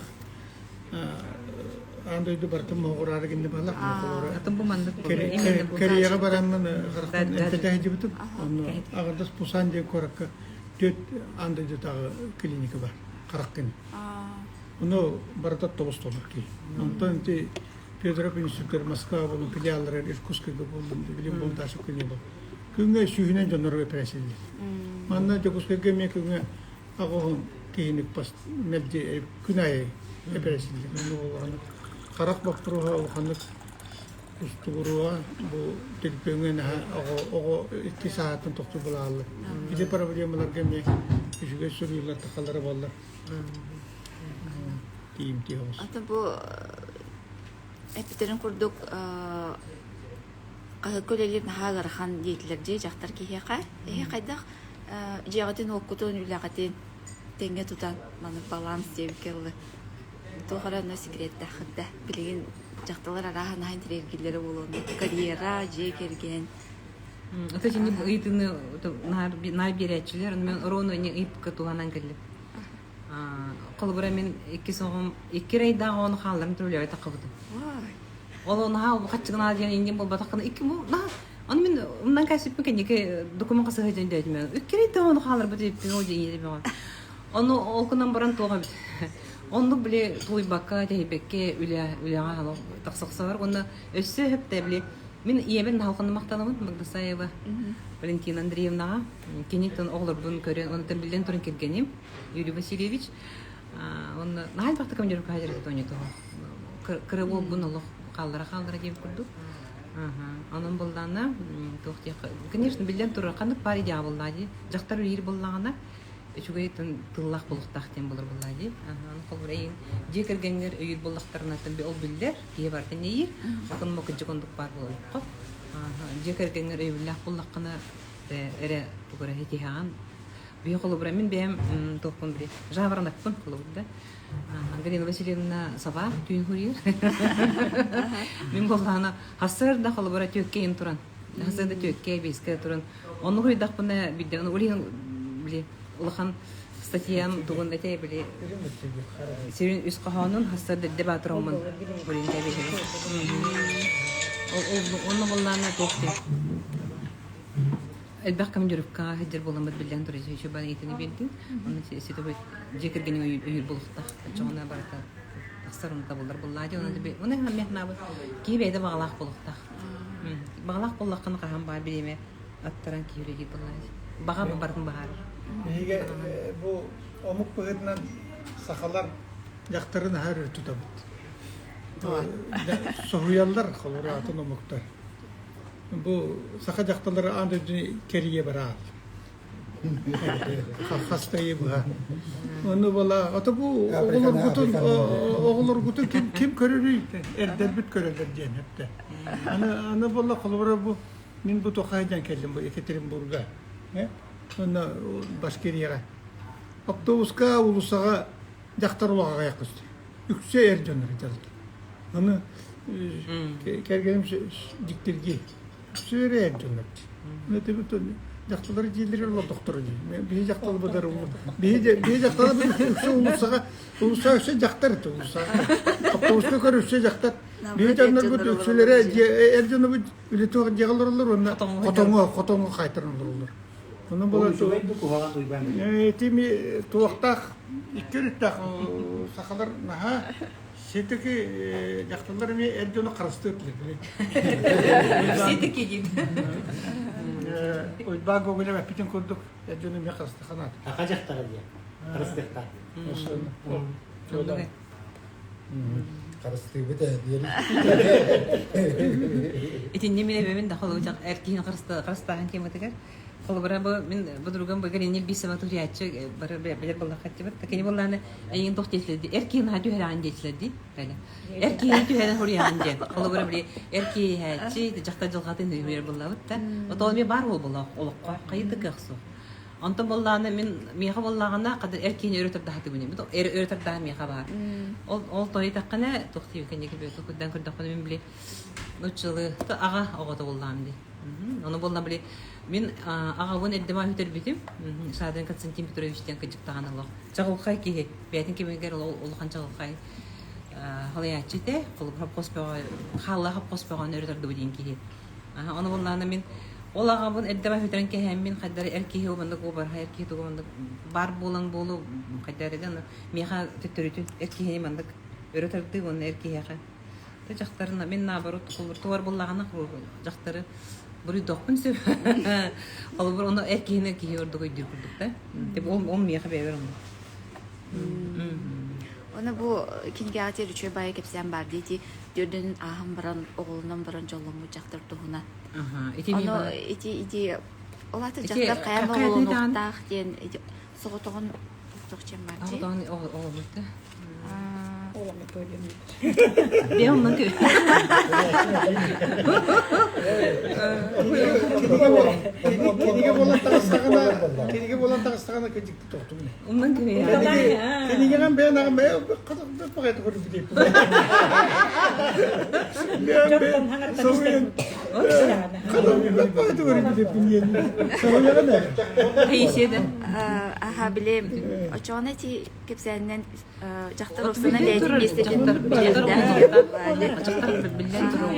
Аан дойду барытын моһугураары гинни балах Атын бу маннык Кореяҕа бараммын харахтан эмтэтэ сылдьыбытым. Онно аҕардас Пусан диэн куоракка түөрт аан дойдутааҕы клиника бар. Хараххын. Ону барыта тобус толор киһи. Онтон ити Федоров институттар Москва болун филиаллара Иркутскайга боллун, билим болташы күнү бол. Күҥҥэ сүүһүнэн дьоннору эпэрээсиллэр. Манна Дьокуускайга эмиэ күҥҥэ аҕыһын киһини мэлдьи күн аайы эпэрээсиллэр. Онно буоллаҕына харах боппуруоһа улаханнык устугуруа бу төлөпүөҥҥэ наһаа оҕо оҕо икки саһааттан тохтуу былааллар. Ити проблемаларга эмиэ үчүгэй суруйуулар тахаллара буоллар тиийимтиэ оҕус. Ата бу эппитэрин курдук хаһыакка үлэлиир наһаа ыарахан диэтилэр дьиэ дьахтар киһиэхэ. Эһи хайдах дьиэҕитин-уоккутун, үлэҕитин тэҥҥэ тутан маны баланс диэбиккэ дылы туох эрэ онно секреттээххит да билигин дьахталлар арааһа наһаа интэриэһиргииллэрэ буолуо карьера, дьиэ кэргэн. Ото итини ыйытыыны наар биэрээччилэр, мен орону ини ыйыппыкка туһанан кэллим. Холобура мин иккис оҕом икки рейдаах оҕону хаалларан туруллары таххыбытым. Ол ону хаччыгына диэн иннин буолбатаххына икки бу Ону мин умнан кээспиппин кэнники документ хасыһа дьон дөйтүм. Икки рейдаах оҕону хаалларбыт эбиппин ол дьиҥ бөҕө. Ону ол гынан баран туох эбит. Оннук били тулуйбакка, тэһийбэккэ үлэ үлэҕэ тахсахсалар уонна өссө өһөптө били Мин ийэбин наһалҕаны махтанабын Багдасаева Валентина Андреевнаҕа. Киниттэн оҕолорбун көрөн, онтон биллэн туран кэргэним Юрий Васильевич. Онно наһаа элбэхтик командировка хааллара оонньотоҕо. Кыра буолбун олох хааллара-хааллара диэн курдук. Онон буллаана туох диэххэ, конечно, биллэн турар, ханнык баар идея буллаа дии. Дьахтар үлэлиир буоллаҕына, үчүгэй тыллаах булуохтаах диэн буолар буоллаа дии. Холобура, эйин дьиэ кэргэҥҥэр өйүүр буоллахтарына ол биллэр, киһи барытын эйиир. Отон кыдьык оннук баар буолуохха. Дьиэ кэргэҥҥэр өйөбүллээх буоллаххына эрэ тугу эрэ итиһэҕин. Биһи холобура мин бэйэм туохпун били жаворонокпун холобур да. Галина Васильевна сова түүн хуруйар. Мин буоллаҕына хасыр да холобура түөккэйин туран хасыр да түөккэй биэскэ туран Онну хуруйдахпына бидде ол иһин били улахан статьям тугун этэ били сирин үс хоһоонун хасса дэдде баатыроммун бурин кэбиһин. Онно буллаана туох дии. Элбэх командировкаҕа сылдьар буоламмыт биллэн турар еще баны итини биэрдин. Онно ситэ дьиэ кэргэниҥ өйүүр буолуохтаах. Оччоҕуна барыта тахсар ону табыллар буллаа дии. Оны оны хаммехнаабыт киһи бэйэтэ баҕалаах буолуохтаах. Баҕалаах буоллаххына хаһан баар бириэмэ аттаран киһи үлэлиир буоллаҕа. Баҕа барытын баһаарар. Биһиги бу омук быһыытынан сахалар дьахтары наһаа өрө тутабыт. Соһуйаллар холобура атын омуктар. Бу саха дьахталлара аан дойдуну кэрийэ бараат. Хастайы быһа. Ону була, ото бу оҕолоргутун оҕолоргутун ким ким көрөрүй? Эрдэрбит көрөлөр диэн эттэ. Аны аны буолла холобура бу мин бу туохха диэн кэллим бу Екатеринбурга. Онно Башкирияҕа. Автобуска уулуссаҕа дьахтар улаҕаҕа көстөр. Үксэ эр дьоннор дьалты. Аны кэргэним дьиктиргии. Үксүөрэ эр дьоннор. Дьахталлар дьиэлэригэр олордохторо дии. Биһи дьахтал быдар биһи биһи дьахтала үксэ уулуссаҕа уулуссаҕа үксэ дьахтар этэ уулуссаҕа. Автобуска көр үксэ дьахтар. Биһи дьоннорбут үксүлэрэ эр дьонобут үлэтигэр дьиэҕэ олороллор уонна хотоҥҥо хотоҥҥо хаайтаран олороллор. Онон буолан Ити туохтаах икки өрүттээх сахалар наһаа все-таки дьахталлар эмиэ эр дьону харыстыыр этилэр. Все-таки диэн. Уйбаан Гоголев эппитин курдук эр дьону эмиэ харыстыханаат. Аха дьахтара диэн. Харыстыахтаах. Харыстыыбыт ээ диэри. Итинни мин эбэбин да холобучах эр киһини харыстааһын тематыгар Холобура, бу мин подругам бу Галина Ильбисова туһуйааччы бары билэр буоллаххаччыбыт. Кини буоллааны эйигин туох диэтилэр дии? Эр киһи наһаа түһэрэҕин диэтилэр дии. Эр киһини түһэрэн хуруйаҕын диэн. Холобура, били эр киһиһээччи дьахтар дьылҕатын үһүөр буоллабыт да. Отоо эмиэ баар буолбулаах олоххо хайы да кыах суох. Онтон буоллаҕына мин миэхэ буоллаҕына хата эр киһини өрө тардаһатыбын. Эр өрө тардаһа миэхэ баар. Ол ол тоһуйдаххына туох диэбит кэнники курдан көрдөххүнэ мин били нуччалыы аҕа оҕото буоллаҕым дии. Ону буолла били мин аҕабын эрдэм үтэрбитим. Шадрин Константин Петрович диэн кыдьыктаҕан олох чаҕылхай киһи. Бэйэтин кэмигэр улахан чаҕылхай халайааччы этэ. Холобур хопхос бөҕө хааллаах хопхос бөҕөнү өрө тардыбыт диэн киһи. Ону буоллаҕына мин ол аҕабын эрдэм үтэрэн кэһээммин хайдары эр киһи маннык уобарһа эр киһи тугу маннык баар буолан буолу хайдары да миэхэ төттөрүтүн эр киһини маннык өрө тардыы уонна эр киһиэхэ Дьахтарын мин наоборот тугар буллаҕына дьахтары буруйдуохпун сөп. Холобур ону эр киһини киһи ордук өйдүүр курдук да. Тип ол ол миэхэ бэйэбэр оннук. Оны бу кинигэҕэ тиэр үчүгэй баайы кэпсээн баар дии ити төрдүнүн ааһан баран оҕолонон баран дьолломмут дьахтар туһунан. Ону ити ити ол аата дьахтар хайаан оҕолонуохтаах диэн соҕотоҕун тохчем бар дии. Соҕотоҕун оҕоломмут да. Бэйэ оннун Кинигэ буолан таҕыстаҕына, кинигэ буолан таҕыстаҕына кыдьыкты тохтум. Оннун кинигэ. Кинигэнэн бэйэн аҕам бэйэ баҕайы көрбүт. Аха били очоҕуна ити кэпсээнинэн дьахтар уопсана бэйэтин миэстэтин Биллэн турар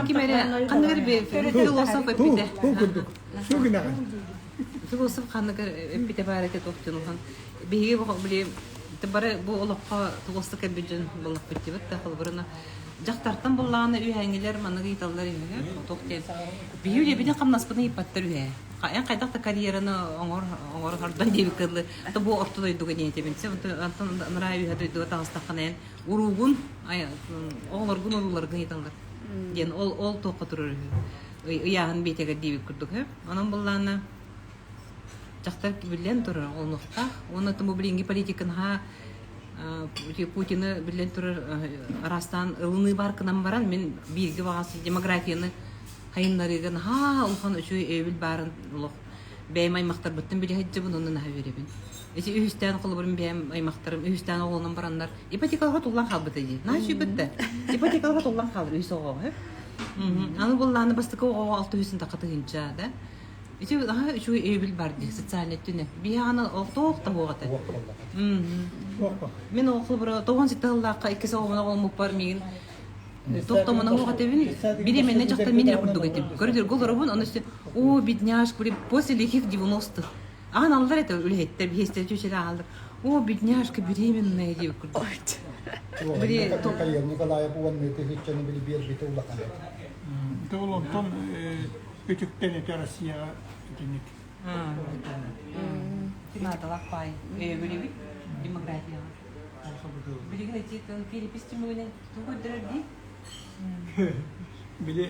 Ким эрэ ханныгар философ эппитэ. Философ ханныгар эппитэ баар этэ туох дьон биһиги били бары бу олоххо туоста кэлбит дьон буоллахпыт дибит да холобурuna дьахтартан буллаҕына үһээҥҥилэр маннык ыйыталлар үһү туох диэн биһи үлэбитин хамнаспытын ыйыппаттар үһэ эн хайдах да карьераны оҥор оҥор хордон диэбиккэ дылы то бу орто дойдуга диэн этэбин онтон анараа үһэ дойдуга таҕыстаххына эн уруугун оҕолоргун урууларгын ыйыталлар диэн ол ол туохха турар үһү ыйааһын биэтэгэр диэбит курдук үһү онон буллаана Дьахтар биллэн турар олунуохтаах. Уонна бу билиҥҥи политика наһаа Путины биллэн турар араастаан ылыныы баар гынан баран мин бииргэ баҕас демографияны хайыннарыыга наһаа улахан үчүгэй өйөбүл баарын олох бэйэм аймахтарбыттан билэ сылдьабын уонна наһаа үөрэбин. Ити үһүстээн холобурум бэйэм аймахтарым үһүстээн оҕолонон бараннар ипотекаларга туллан хаалбыта дии. Наһаа үчүгэй да. Ипотекаларга туллан хаалар үһүс оҕоҕо. Аны буллааны бастакы оҕоҕо алта үһүсүн такка тыһыынча да. Ити аһа үчүгэй өйөбүл бар дии социальный өттүнэн. Биһиэхэ олохтоох да суох этэ. Мин ол холобура 97 сыллаахха иккис оҕобун оҕоломмуппар миигин тохтомуна суох этибин. Бириэмэннэ дьахтар мин эрэ курдук этим. Көрдөргө олоробун, ону о, бедняжка, после лихих 90-х. Аан аллар этэ үлэһиттэр, биһиэстэр чүчэлэ ааллар. О, бедняжка беременная диэбит курдук. Били Николаев уонна тыһыынчаны били биэрбитэ улахан этэ. Ол онтон үтүктэн этэ Россияҕа итинник. Наадалаах баай өйөбүл демографияҕа. Билигин ити перепись түмүгүнэн тугу көрдөрөр дии? Били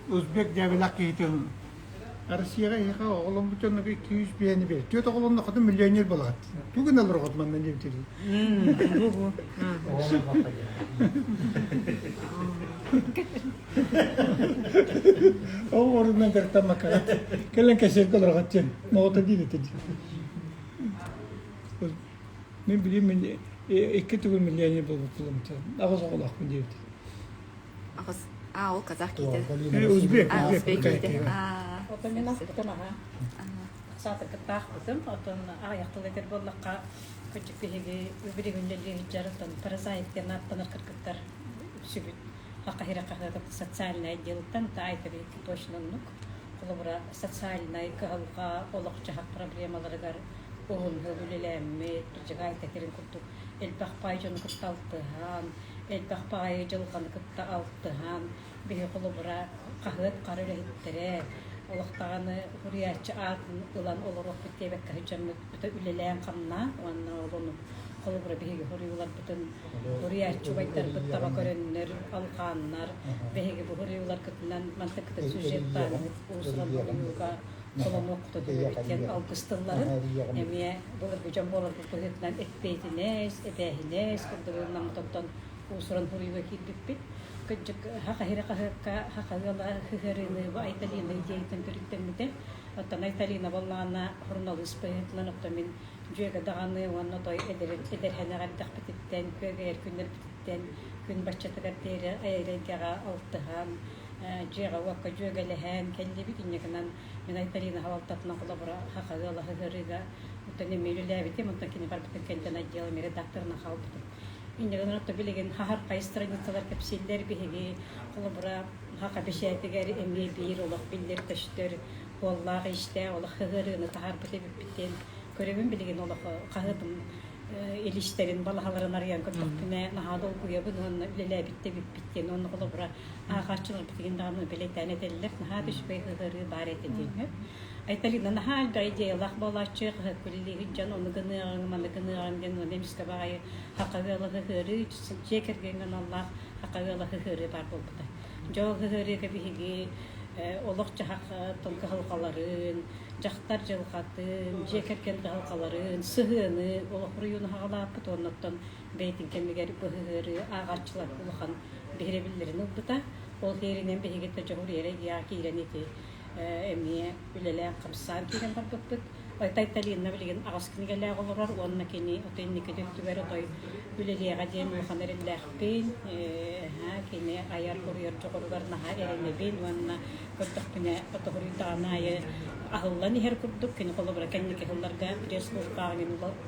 узбек дьээбэлээх киһитин Россияҕа эһиэхэ оҕоломмут дьоннорго 200 биэни бер. Түөрт оҕолонноххутун миллионер буолаҕыт. Тугу гыналлар оҕот манна диэбитин. Ол орунан дьарыктаммаккаҕыт. Кэлэн кэсиэргэ олороҕут диэн. Оҕото диир этэ дии. Мин билим мин икки төгүл миллионер буолбут Аҕыс оҕолоохпун диэбит. Аҕыс а ол казах киитэ. Узбек, А узбек киитэ. Отон мен ахпытым аха. Саатыргыттаахпытым. Отон аҕыйах тыл этэр буоллахха кырдьык биһиги билигин үлэлии сылдьар отон прозаик диэн ааттанар кыргыттар үксүбүт Хахаһира хаһыат социальнай отделыттан таайтарыы точно оннук. Холобура, социальнай кыһалҕа, олох-дьаһах проблемаларыгар уһун сыл үлэлээммит, кырдьыга айтатырын курдук элбэх паай дьону кытта алтыһан, элбэх баайы дьылҕаны кытта алтыһан, биһи холобура хаһыат хара үлэһиттэрэ, олох даҕаны суруйааччы аатын ылан олоруохпут диэбэккэ сылдьаммыт үлэлээн-хамнаан уонна ол ону холобура биһиги суруйууларбытын суруйааччы убайдарбыт таба көрөннөр, алҕааннар, биһиги бу суруйууларгытынан мантыккытын сюжеттааммыт уус-уран суруйууга холонуох куту диэн алгыс тылларын эмиэ былыргы дьон буоларбыт быһыытынан эппиэтинэс, эбээһинэс курдук ылынаммыт уус-уран суруйууга киирбиппит. Кырдьык, Хахаһира хаһыакка Хаха ыала сыһыарыыны бу Айталина идеятын төрүттэммитэ. Оттон Айталина буоллаҕына суруналыыс быһыытынан оттон мин дьүөгэ даҕаны уонна той эдэрһэнэх эрдэхпититтэн, күөгэйэр күннэрбититтэн күн баччатыгар диэри айар эйгэҕэ алтыһан, дьиэҕэ-уокка дьүөгэлэһэн кэллибит. Инньэ гынан мин Айталина салалтатынан холобура Хаха ыала сыһыарыыга оттон эмиэ үлэлээбитим, онтон кини барбытын кэнниттэн отделом редакторынан хаалбытым. Инньэ гынан оттон билигин хаһархай страницалар кэпсииллэр биһиги холобура Хаха бэчээтигэр эмиэ биир олох биллэр-көстөр уоллаах-иистээх олох сыһыарыыны таһаарбыт эбиппит диэн көрөбүн билигин олох хаһыатым илиистэрин балаһаларын арыйан көрдөхпүнэ наһаа долгуйабын уонна үлэлээбит да эбиппит диэн уонна холобура ааҕааччыларбытыгын даҕаны бэлиэтээн этэллэр наһаа да үчүгэй ыһыарыы баар этэ диэн Айталина наһаа элбэх идеялаах буолааччы хаһыакка үлэлиир дьон ону гыныаҕыҥ маны гыныаҕыҥ диэн уонна эмискэ баҕайы хаха ыала ыһыарыы дьиэ кэргэҥҥэ аналлаах хаха ыала ыһыарыы баар буолбута дьэ ол ыһыарыыга биһиги олох-дьаһах кыһалҕаларын дьахтар дьылҕатын, дьиэ кэргэн кыһалҕаларын, сыһыаны олох уруйууну хаҕалааппыт уонна оттон бэйэтин кэмигэр быһыһыарыы ааҕааччылар улахан биһирэбиллэрин ылбыта. Ол иһэринэн биһиги да дьоһур эрэ киирэн ити эмиэ үлэлээн-хамсаан киирэн барбыппыт. Айталина билигин аҕыс кинигэлээх олорор уонна кини ото инники өттүгэр отой үлэлиэҕэ диэн улахан эрэллээхпин. Кини айар суруйар дьоҕуругар наһаа эрэнэбин уонна көрдөхпүнэ отоһуруйдаҕын аайы аһыллан иһэр курдук. Кини холобура кэнники сылларга пресс-службаҕа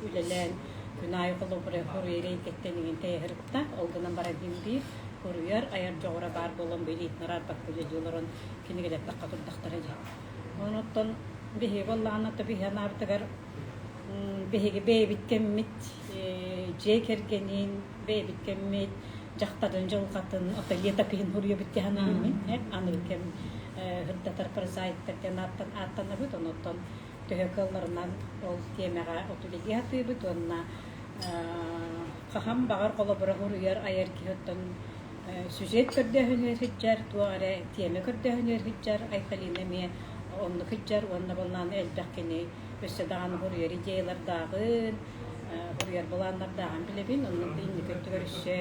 үлэлээн күн аайы холобура суруйар эйгэттэн иҥин тэйэ сырытта. Ол гынан баран иһин биир суруйар, айар дьоҕура баар буолан бу илиитин араарбакка үлэлии олорон кинигэлэртэххэ турдахтара дии. Онон биһиги буоллаҕына то биһи анаабытыгар биһиги бэйэбит кэммит дьиэ кэргэнин, бэйэбит кэммит дьахтарын дьылҕатын ото летопиһын суруйабыт дии саныыбын аныгы кэм сырдатар прозаиктар диэн ааттанабыт. Онон төһө кыалларынан ол тиэмэҕэ от үлэлии сатыыбыт уонна хаһан баҕар холобура суруйар айар киһи оттон сюжет көрдөөһүнүгэр сылдьар, туох эрэ тиэмэ көрдөөһүнүгэр сылдьар, Айталина эмиэ оннук сылдьар уонна былаан элбэх кини өссө даҕаны суруйар идеялардааҕын, суруйар былааннардааҕын билэбин. Онон инники өттүгэр өссө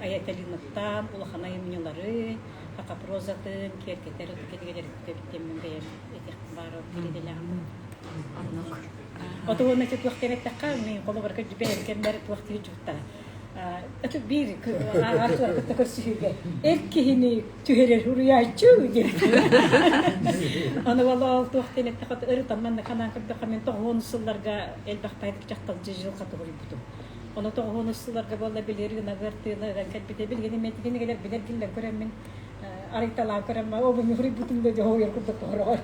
Айталинаттан улахан айымньылары, саха прозатын киэргэтэр кинигэлэри күтэбит диэммин бэйэм этиэхпин баара идэлээҕим. Оннук. Ото уонна туох диэн эттэххэ, мин холобура бэйэм кэммэр туох диир дьуттара. Это биир ааҕааччылар кытта көрсүһүүгэ эр киһини түһэрэр суруйааччы диэн. Аны ол туох диэн эттэххэ ырытан манна ханаан көрдөххө мин тоҕуһуон сылларга элбэх баайдык дьахтал дьыл хатыгырыйбытым. Ону тоҕуһуон сылларга буолла билэр гынагар тыына кэлбитэ билигин эмиэ кинигэлэр билэр киллэр көрөммүн арыйталаан көрөммө обуну суруйбутум да дьоһуйар курдук тоһороҕор.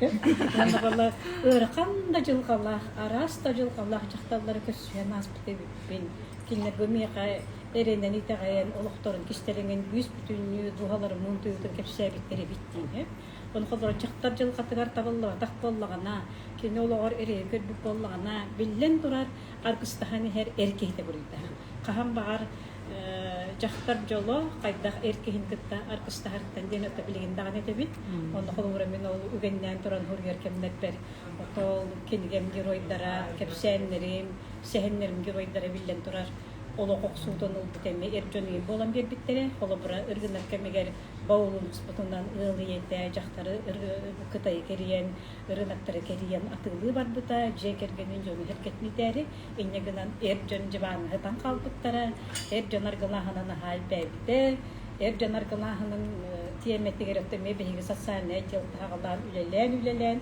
Уонна буолла ыарахан да дьылҕалаах, араас да дьылҕалаах дьахталлары көрсүһэн ааспыт эбиппин. Кинилэргэ миэхэ эрэнэн итэҕэйэн олохторун кистэлэҥин бүүс-бүтүннүү дууһаларын муунтуйуутун кэпсээбиттэр эбит диэн. Ону холобура дьахтар дьылҕатыгар табыллыбатах буоллаҕына, кини олоҕор эрэйи көрбүт буоллаҕына, биллэн турар, аргыстаһан иһэр эр киһитэ буруйдаах. Хаһан баҕар дьахтар дьоло хайдах эр киһин кытта аргыстаһарыттан диэн ото билигин даҕаны этэбит. Онно холобура мин ол үгэннээн туран суруйар кэмнэрбэр отол кинигэм геройдара, кэпсээннэрим, сэһэннэрим геройдара биллэн турар олох охсуутун ылбыт эмиэ эр дьон ийэ буолан биэрбиттэрэ. Холобура, ырыынак кэмигэр баулун успутунан ыал ийэтэ дьахтары Кытайы кэрийэн, ырыынактары кэрийэн атыылыы барбыта, дьиэ кэргэнин дьону сэргэтинитээри. Инньэ гынан эр дьон дьыбааҥҥа сытан хаалбыттара, эр дьон аргылааһына наһаа элбээбитэ. Эр дьон аргылааһынын тиэмэтигэр өттө эмиэ биһиги социальнай отдел таһаҕалаан үлэлээн-үлэлээн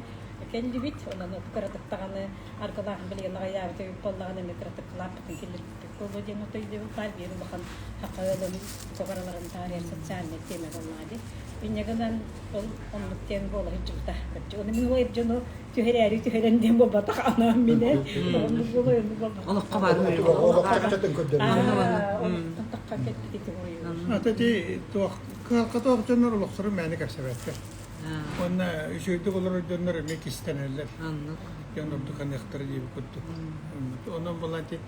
кэллибит. Онон кыратык даҕаны аргылааһын билигин аҕыйаабыт эбит буоллаҕына эмиэ кыратык кылааппытын киллэрбиппит буолуо диэн өйдөбүл баар. Биир улахан саха ыалын тугараларын таарыйар социальнай тиэмэ буоллаҕа дии. Инньэ гынан ол оннук диэн буола сылдьыбыта. Оны мин ол дьону түһэрээри түһэрэн диэн буолбатах анаан минэ. Оннук буолуо, оннук буолбатах. Олоххо баар. Олоххо кытын көрдөрөр. Олохтон тахха кэлбит ити Ата ти туох кыһалҕа туох дьоннор олохторун мээнэ кэпсэбэттэр. Уонна үчүгэйдик олорор дьоннор эмиэ кистэнэллэр. Дьон ордук аныахтара диэбит курдук. Онон буолан ти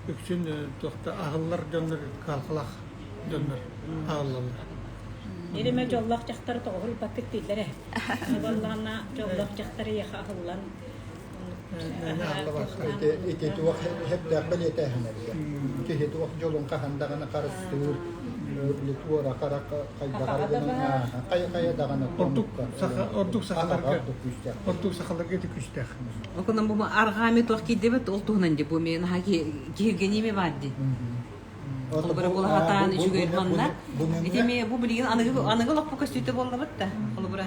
үксүн туохта аһыллар дьоннор кыһалҕалаах дьоннор аһыллаллар. Иримэ дьоллоох дьахтары тоҕуһуйбаккыт дииллэр ээ. Буоллаҕына дьоллоох дьахтар эйиэхэ аһыллан Ити туох хэптээх бэлиэтээһин эбит. Киһи туох дьолун хаһан даҕаны харыстыыр, туора харах хайдаҕар гынан хайа даҕаны ордук ордук сахаларга ордук сахаларга ити күүстээх. Окунан бу арҕаами туох киирдибит ол туһунан ди бу мен наһаа киһиргэниими баар ди. Холобура булахатаан үчүгэй манна. Ити ми бу билигин аныгы аныгы олохпо көстүүтэ буоллабыт да. Холобура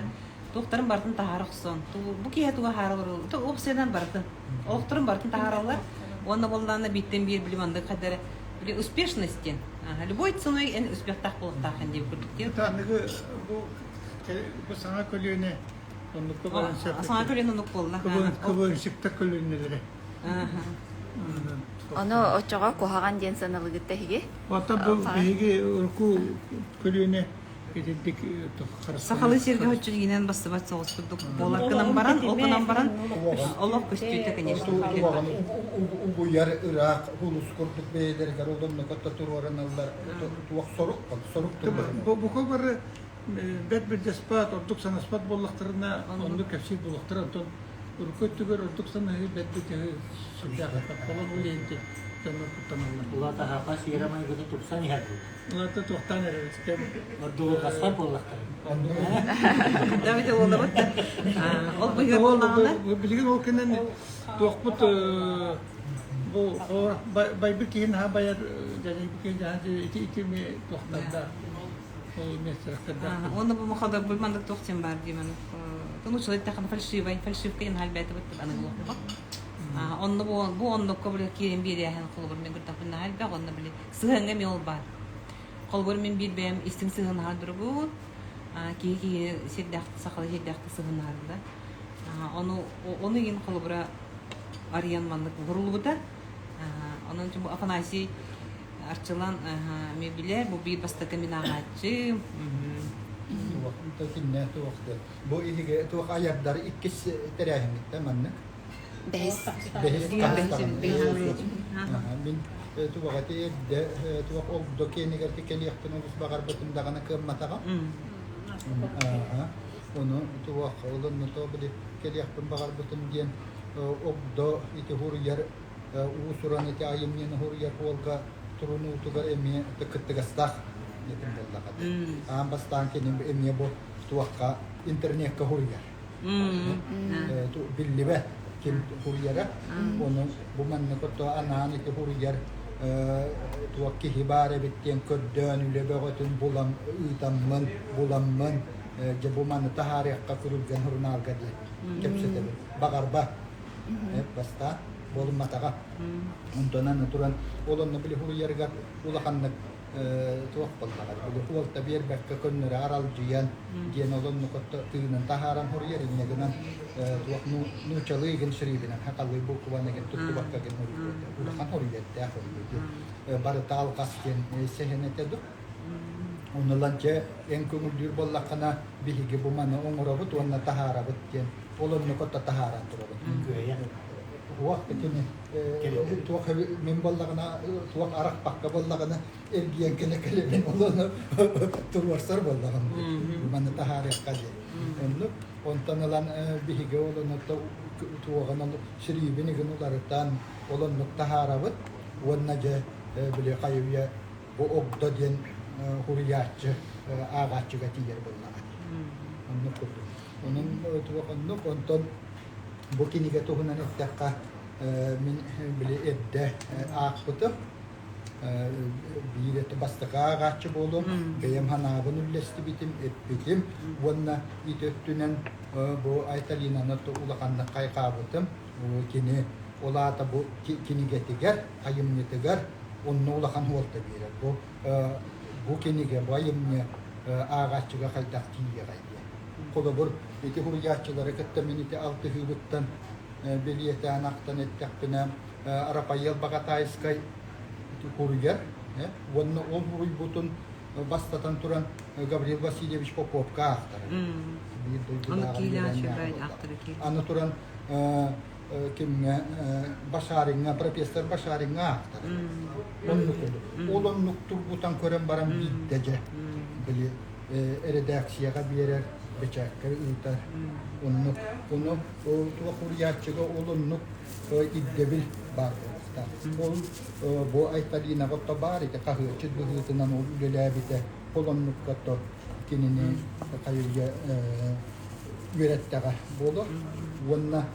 туохтарын барытын таһаара охсон. Бу киһи туга хаара опциянан барытын. Олохторун барытын таһаараллар. Уонна буоллаана бииртэн биир били маннык хадара били успешности. Любой ценой эн успехтаах буолуохтааххын диэн курдук диэн. Аныгы бу бу саҥа көлүөнэ оннукка баран сөп. Саҥа көлүөнэ оннук буолла. Кыбыынсыктар көлүөнэлэрэ. Ону оччоҕо куһаҕан диэн саналыгыт эһиги? Оттон бу биһиги урукку көлүөнэ итинник Сахалыы сиргэ хоччугинэн бастыбат соҕус курдук буолар гынан баран, ол гынан баран олох көстүүтэ, конечно. Угуйар ыраах улус курдук бэйэлэригэр олоннукотто туруораналлар туох сорук сорук Бука бары бэрт билдэспат, ордук санаспат буоллахтарына, оннук кэпсиир буоллахтара, онтон урукку өттүгэр ордук санаһыы бэрт билдэһи сүрдээх холобур иһинти. Дьоннор куттаналлар. Улаата саха сиэрэ-майгыта тупсан иһэр дуу? Улаата туохтаан эрэбит кэм. Ордугурҕастар буоллахтара. Давид уолабыт да. Ол быһыыр буоллаҕына. Билигин ол кэннин туохпут бу байбыт киһи наһаа байар дьадайбыт киһи дьаһан ити ити туохтардаах ол миэстэлэхтэрдээх. Уонна бу махалар бу маннык туох диэн баар дии маннык тунучулай тахана фальшивай фальшивка иһин халбээтибит аныгылыхпа. Онно бу бу оннукка били киирэн биэриэһин холобур мин көрдөхпүнэ наһаа элбэх онно били сыһыаҥҥа эмиэ ол баар. Холобур мин биир бэйэм истиҥ сыһыанаһар дурубун киһи киһи сирдээх сахалыы сирдээхтик сыһыаннаһар да. Ону ону иһин холобура арыйан маннык уһуруллубута. Онон бу Афанасий Арчылан эмиэ билэр, бу биир бастакы мин ааҕааччым. Туох кинне туох Бу иһигэ туох айардар иккис тэрээһиҥҥиттэн маннык. Бэһис. Бэһис Мин туох эти эрдэ туох огдо киэнигэр кэлиэхпин олус баҕарбытым даҕаны кыамматаҕым. Ону туох олонно то били кэлиэхпин баҕарбытым диэн огдо ити хуруйар уус-уран ити айымньыны хуруйар уолга турунуутугар эмиэ кыттыгастаах этим буоллаҕа. Аан бастаан кини эмиэ бу туохха интернекка хуруйар. Биллибэт ким хуруйара. Ону бу маннык ото анаан ити хуруйар туох киһи баар эбит диэн көрдөөн үлэ бөҕөтүн булан ыытаммын буламмын дьэ бу маны таһаарыахха күрүлгэн сурунаалга диэн кэпсэтэбин. Баҕарба бастаан буолумматаҕа. Онтон аны туран ол онно били хуруйарыгар улаханнык туох буоллаҕа били хуолта биэрбэккэ көннөрү аралдьыйан диэн ол оннук тыынын таһааран хуруйар инньэ гынан туох нуучалыы игин шрибинэн хахалыы букваны игин туттубакка гин хуруйар улахан хуруйардаах онно барыта алҕас диэн сэһэн этэ ду Оннулан дьэ эн көҥүллүүр буоллаххына биһиги бу маны оҥоробут уонна таһаарабыт диэн ол оннук отто таһааран турабыт. Уох итини туох мин буоллаҕына туох арахпакка буоллаҕына эргийэн кэлэ кэлэбин ол ону туруорсар буоллаҕым маны таһаарыахха диэн. Оннук онтон ылан биһиги ол ону туоҕун сириибин игин уларытан ол оннук таһаарабыт уонна дьэ били хайы-үйэ бу огдо диэн хуруйааччы ааҕааччыга тиийэр буоллаҕа. Оннук курдук. Онон туох оннук онтон бу кинигэ туһунан эттэххэ мин били эрдэ аахпытым биир это бастакы ааҕааччы буолуом бэйэм санаабын үллэстибитим эппитим уонна ити өттүнэн бу Айталинаны улаханнык хайҕаабытым кини ол аата бу кинигэтигэр айымньытыгар онно улахан суолта биэрэр. Бу бу кинигэ, бу айымньы ааҕааччыга хайдах тиийиэҕэй диэн. Холобур, ити суруйааччылары кытта мин ити алтыһыыбыттан бэлиэтээн ахтан эттэхпинэ, Рафаэл Баҕатаайыскай суруйар уонна ол суруйбутун бастатан туран Гаврил Васильевич Поповка аахтарар. Биир дойдулааҕым Аны туран кимҥэ Башариҥҥа, профессор Башариҥҥа аахтара. Оннук Ол оннук тургутан көрөн баран биирдэ дьэ били эрэдээксийэҕэ биэрэр, бэчээккэ ыытар. Оннук. Ону туох уруйааччыга ол оннук ирдэбил баар буолуохтаах. Ол бу Айталинаҕа то баар ити хаһыатчыт быһыытынан ол үлэлээбитэ. Ол оннукка то кинини хайыйа үөрэттэҕэ буолуо. Уонна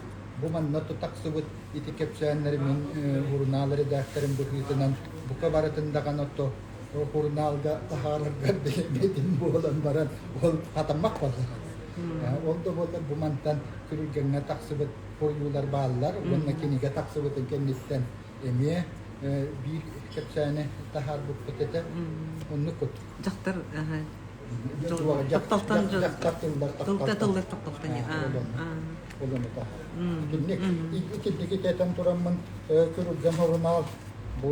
бу манна тахсыбыт ити кэпсээннэри мин сурунаал эрэдээктэрин быһыытынан бука барытын даҕаны то сурунаалга таһаараргар бэлэммитин буолан баран ол хатаммат буоллаҕа. Ол да буоллар бу мантан күрүлгэҥҥэ тахсыбыт суруйуулар бааллар уонна кинигэ тахсыбытын кэнниттэн эмиэ биир кэпсээни таһаарбыппыт этэ. Оннук курдук. Дьахтар тапталтан тыллар тапталтан Олонута. Итинник итинник итэтэн тураммын күрүлгэн сурунаал бу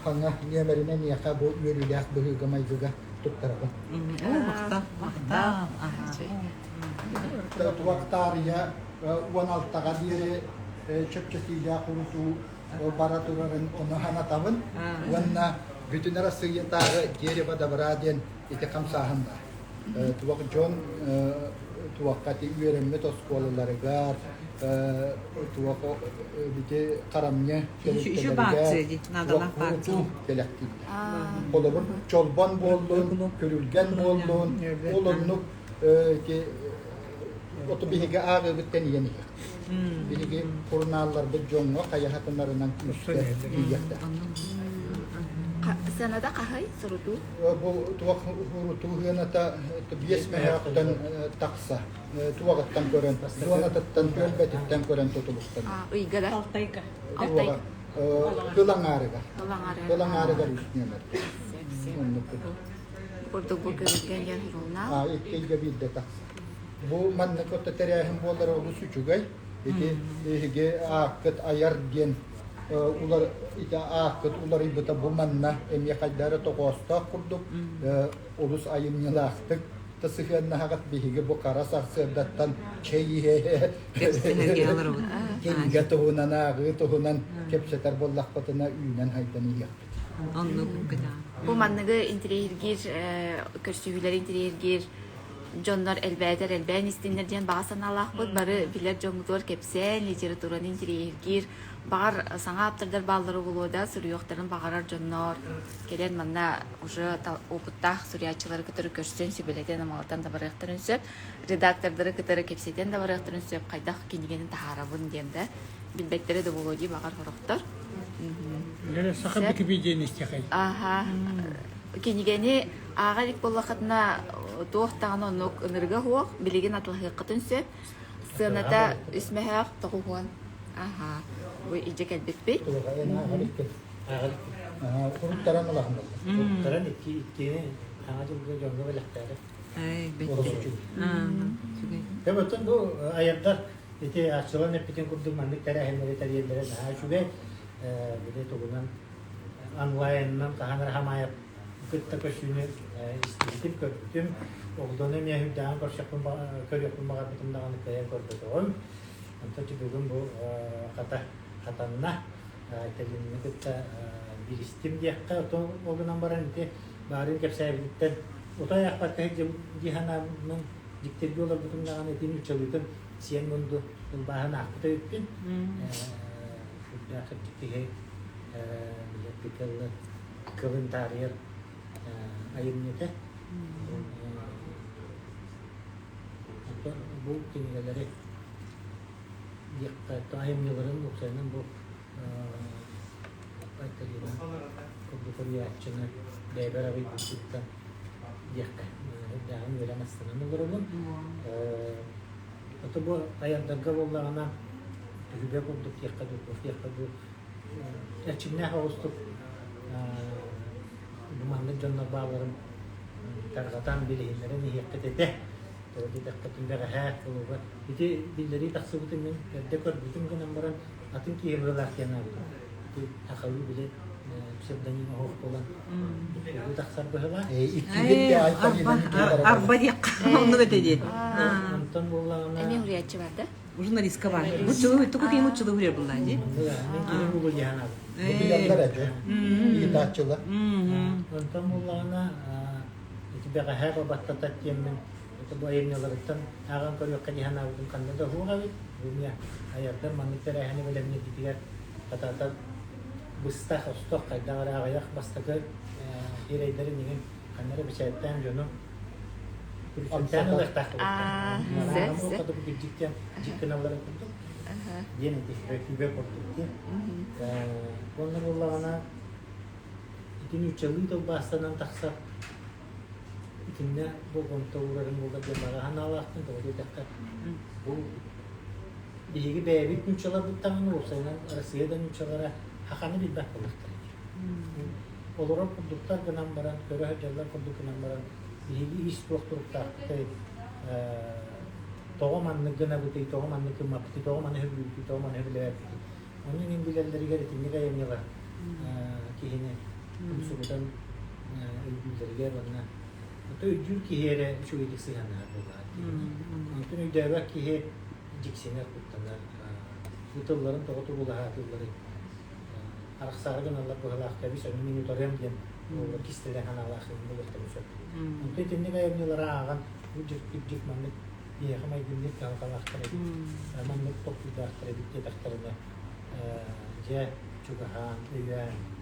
хаҥа нүөмэринэн миэхэ бу үөрүүлээх быһыыга-майгыга туттарабын. Махтал, махтал. Туох таарыйа 16-га диэри чэпчэтиилээх урутуу бара турарын ону санатабын уонна бүтүн Арассыыйатааҕы дерево добра диэн ити хамсааһын баар. Туох дьон туохха үөрэммит оскуолаларыгар, Туох бити харамньы тэрилтэлэргэ туох бэлэхтииллэр. Холобур, чолбон буоллун, күрүлгэн буоллун, ол оннук ити оту биһиги ааҕыыбыт тэнийэн иһэр. Биһиги сурунаалларбыт дьоҥҥо хайаһатынарынан күүскэ тиийиэхтээх. Сыаната хаһый сурутуу? Бу туох урутуу сыаната биэс мөһөөхтөн тахса. Туоҕуттан көрөн, зонатыттан, түөлбэтиттэн көрөн тутулуктанар. Ыйга да? Алтайга. Алтай. Кыл аҥаарыгар. Кыл аҥаарыгар үс нүөмэр. Оннук Курдук бу көрүлгэн диэн сурунаал. Икки ыйга биирдэ тахсар. Бу маннык отто тэрээһин буолара олус үчүгэй. Ити эһиги ааккыт айар диэн улар ити ааккыт уларыйбыта бу манна эмиэ хайда эрэ тоҕоостоох курдук олус айымньылаахтык та сыһыаннаһаҕыт биһиги бу хара сарсыардаттан чэй иһэ кинигэ туһунан ааҕыы туһунан кэпсэтэр буоллахпытына үүнэн хайдан иһиэхпит. Оннук Бу манныгы интириэһиргиир көрсүһүүлэри интириэһиргиир дьоннор элбээтэр элбээн истиннэр диэн баҕа санаалаахпыт. Бары билэр дьоҥҥутугар кэпсээн, литератураны интириэһиргиир, баҕар саҥа ааптардар бааллара буолуо да, суруйуохтарын баҕарар дьоннор кэлэн манна уже опыттаах суруйааччылары кытары көрсөн, сүбэлэтэн-амалатан да барыахтарын сөп, редактордары кытары кэпсэтэн да барыахтарын сөп, хайдах кинигэни таһаарабын диэн да билбэттэрэ да буолуо дии баҕар сорохтор. Саха Википедияны истиэхэй. Аха. Кинигэни ааҕа илик буоллаххытына туох даҕаны оннук ынырыга суох, билигин атылаһыаххытын сөп. Сыаната үс мөһөөх тоҕуһуон. Аха. Бу илдьэ кэлбиппит. Уруттаран улахан Уруттаран икки иккини саҥа дьылга дьоҥҥо бэлэхтээри. Эй, бэттэ. Дьэ, оттон бу айардар ити арчылан эппитин курдук маннык тэрээһиннэри тэрийэллэрэ наһаа үчүгэй. Били тугунан онлайнынан хаһан эрэ хамаайап кытта көрсүүнү истибитим, көрбүтүм. Огдону эмиэ үрдээҕин көрсөхпүн көрүөхпүн баҕарбытым даҕаны кыайан көрбөтөҕүм. Онтон бүгүн бу хата хатанна. Кэлинни кытта билистим диэххэ, оттон ол гынан баран ити баарын кэпсээбититтэн утай аахпакка дии санаабынан дьиктирги олорбутум даҕаны итин нууччалыытын сиэн мунду тылбааһын аахпыта эбиппин. Сүрдээх кырдьык киһи билэр кылын таарыйар айымньыта. Бу кинигэлэри диэххэ айымньыларын уопсайынан бу Айталина курдук суруйааччыны бэйэбэр арыйбыппыттан диэххэ үрдээҕин үөрэн астынан олоробун. Ото бу айардарга буоллаҕына түһүгэ курдук диэххэ дуу, туох диэххэ дуу эрчимнээх оҕустук бу маннык дьоннор бааларын тарҕатан билиһиннэрэн иһиэххит этэ. Тоҕо диэтэххэ бэҕэһээ кулууба ити биллэрии тахсыбытын мин эрдэ көрбүтүм гынан баран атын киһи быһыылаах диэн аабытым. Ити сахалыы били псевдоним оһох буолан бу тахсар быһыылаах. Арба диэххэ оннук этэ дии. Онтон буоллаҕына Эмиэ уруйааччы бар да? Журналистка бар. Муччулуу туку киһи муччулуу хүрэр буллаа дии. Мин киһи булу диэн аабытым. Билэллэр этэ. Ыытааччылар. Онтон буоллаҕына ити бэҕэһээ бабаттатат диэммин ити бу айымньыларыттан ааҕан көрүөххэ дии санаабытым ханна да суох эбит. Бу эмиэ айардар маннык тэрээһини бэлэмнииргитигэр хатаатар быстах, остох хайдах эрэ аҕыйах бастакы сирэйдэрин иҥин ханна эрэ бэчээттээн дьону күрүчүктээн ылыахтаах эбиттэр. Кырдьык дьик гыналларын курдук диэн ити күбэ курдук диэн. Уонна буоллаҕына ити нууччалыы тылбаастанан тахсар итиннэ болҕомто уурарын буолла диэн баҕа санаалаахпын тоҕо диэтэххэ бу биһиги бэйэбит нууччаларбыт даҕаны уопсайынан Россия да нууччалара хаханы билбэт буоллахтара олорор курдуктар гынан баран көрө сылдьаллар курдук гынан баран биһиги ис туох туруктаахпытый тоҕо маннык гынабытый тоҕо маннык гыммаппытый тоҕо маны сөбүлүүбүтүй тоҕо маны сөбүлээбэппитий Ону иҥин билэллэригэр итинник айымньылар киһини умсугутан өйдүүллэригэр уонна ото өйдүүр киһи эрэ үчүгэйдик сыһыаннаһар буоллаҕа дии. Онтон өйдөөбөт киһи дьиксинэр, куттанар. Бу тылларын тоҕо туруулаһаатылларый? Арахсаары гыналлар быһалаах кэбис, ону мин утарыам диэн буоллар кистэлэҥ санаалаах буолуохтарын сөп. Онтон итинник айымньылары ааҕан бу дьик маннык Биһиэхэ майгынныыр кыһалҕалаахтар эбит, маннык толкуйдаахтар эбит диэтэхтэринэ, дьэ, чугаһаан, өйөөн.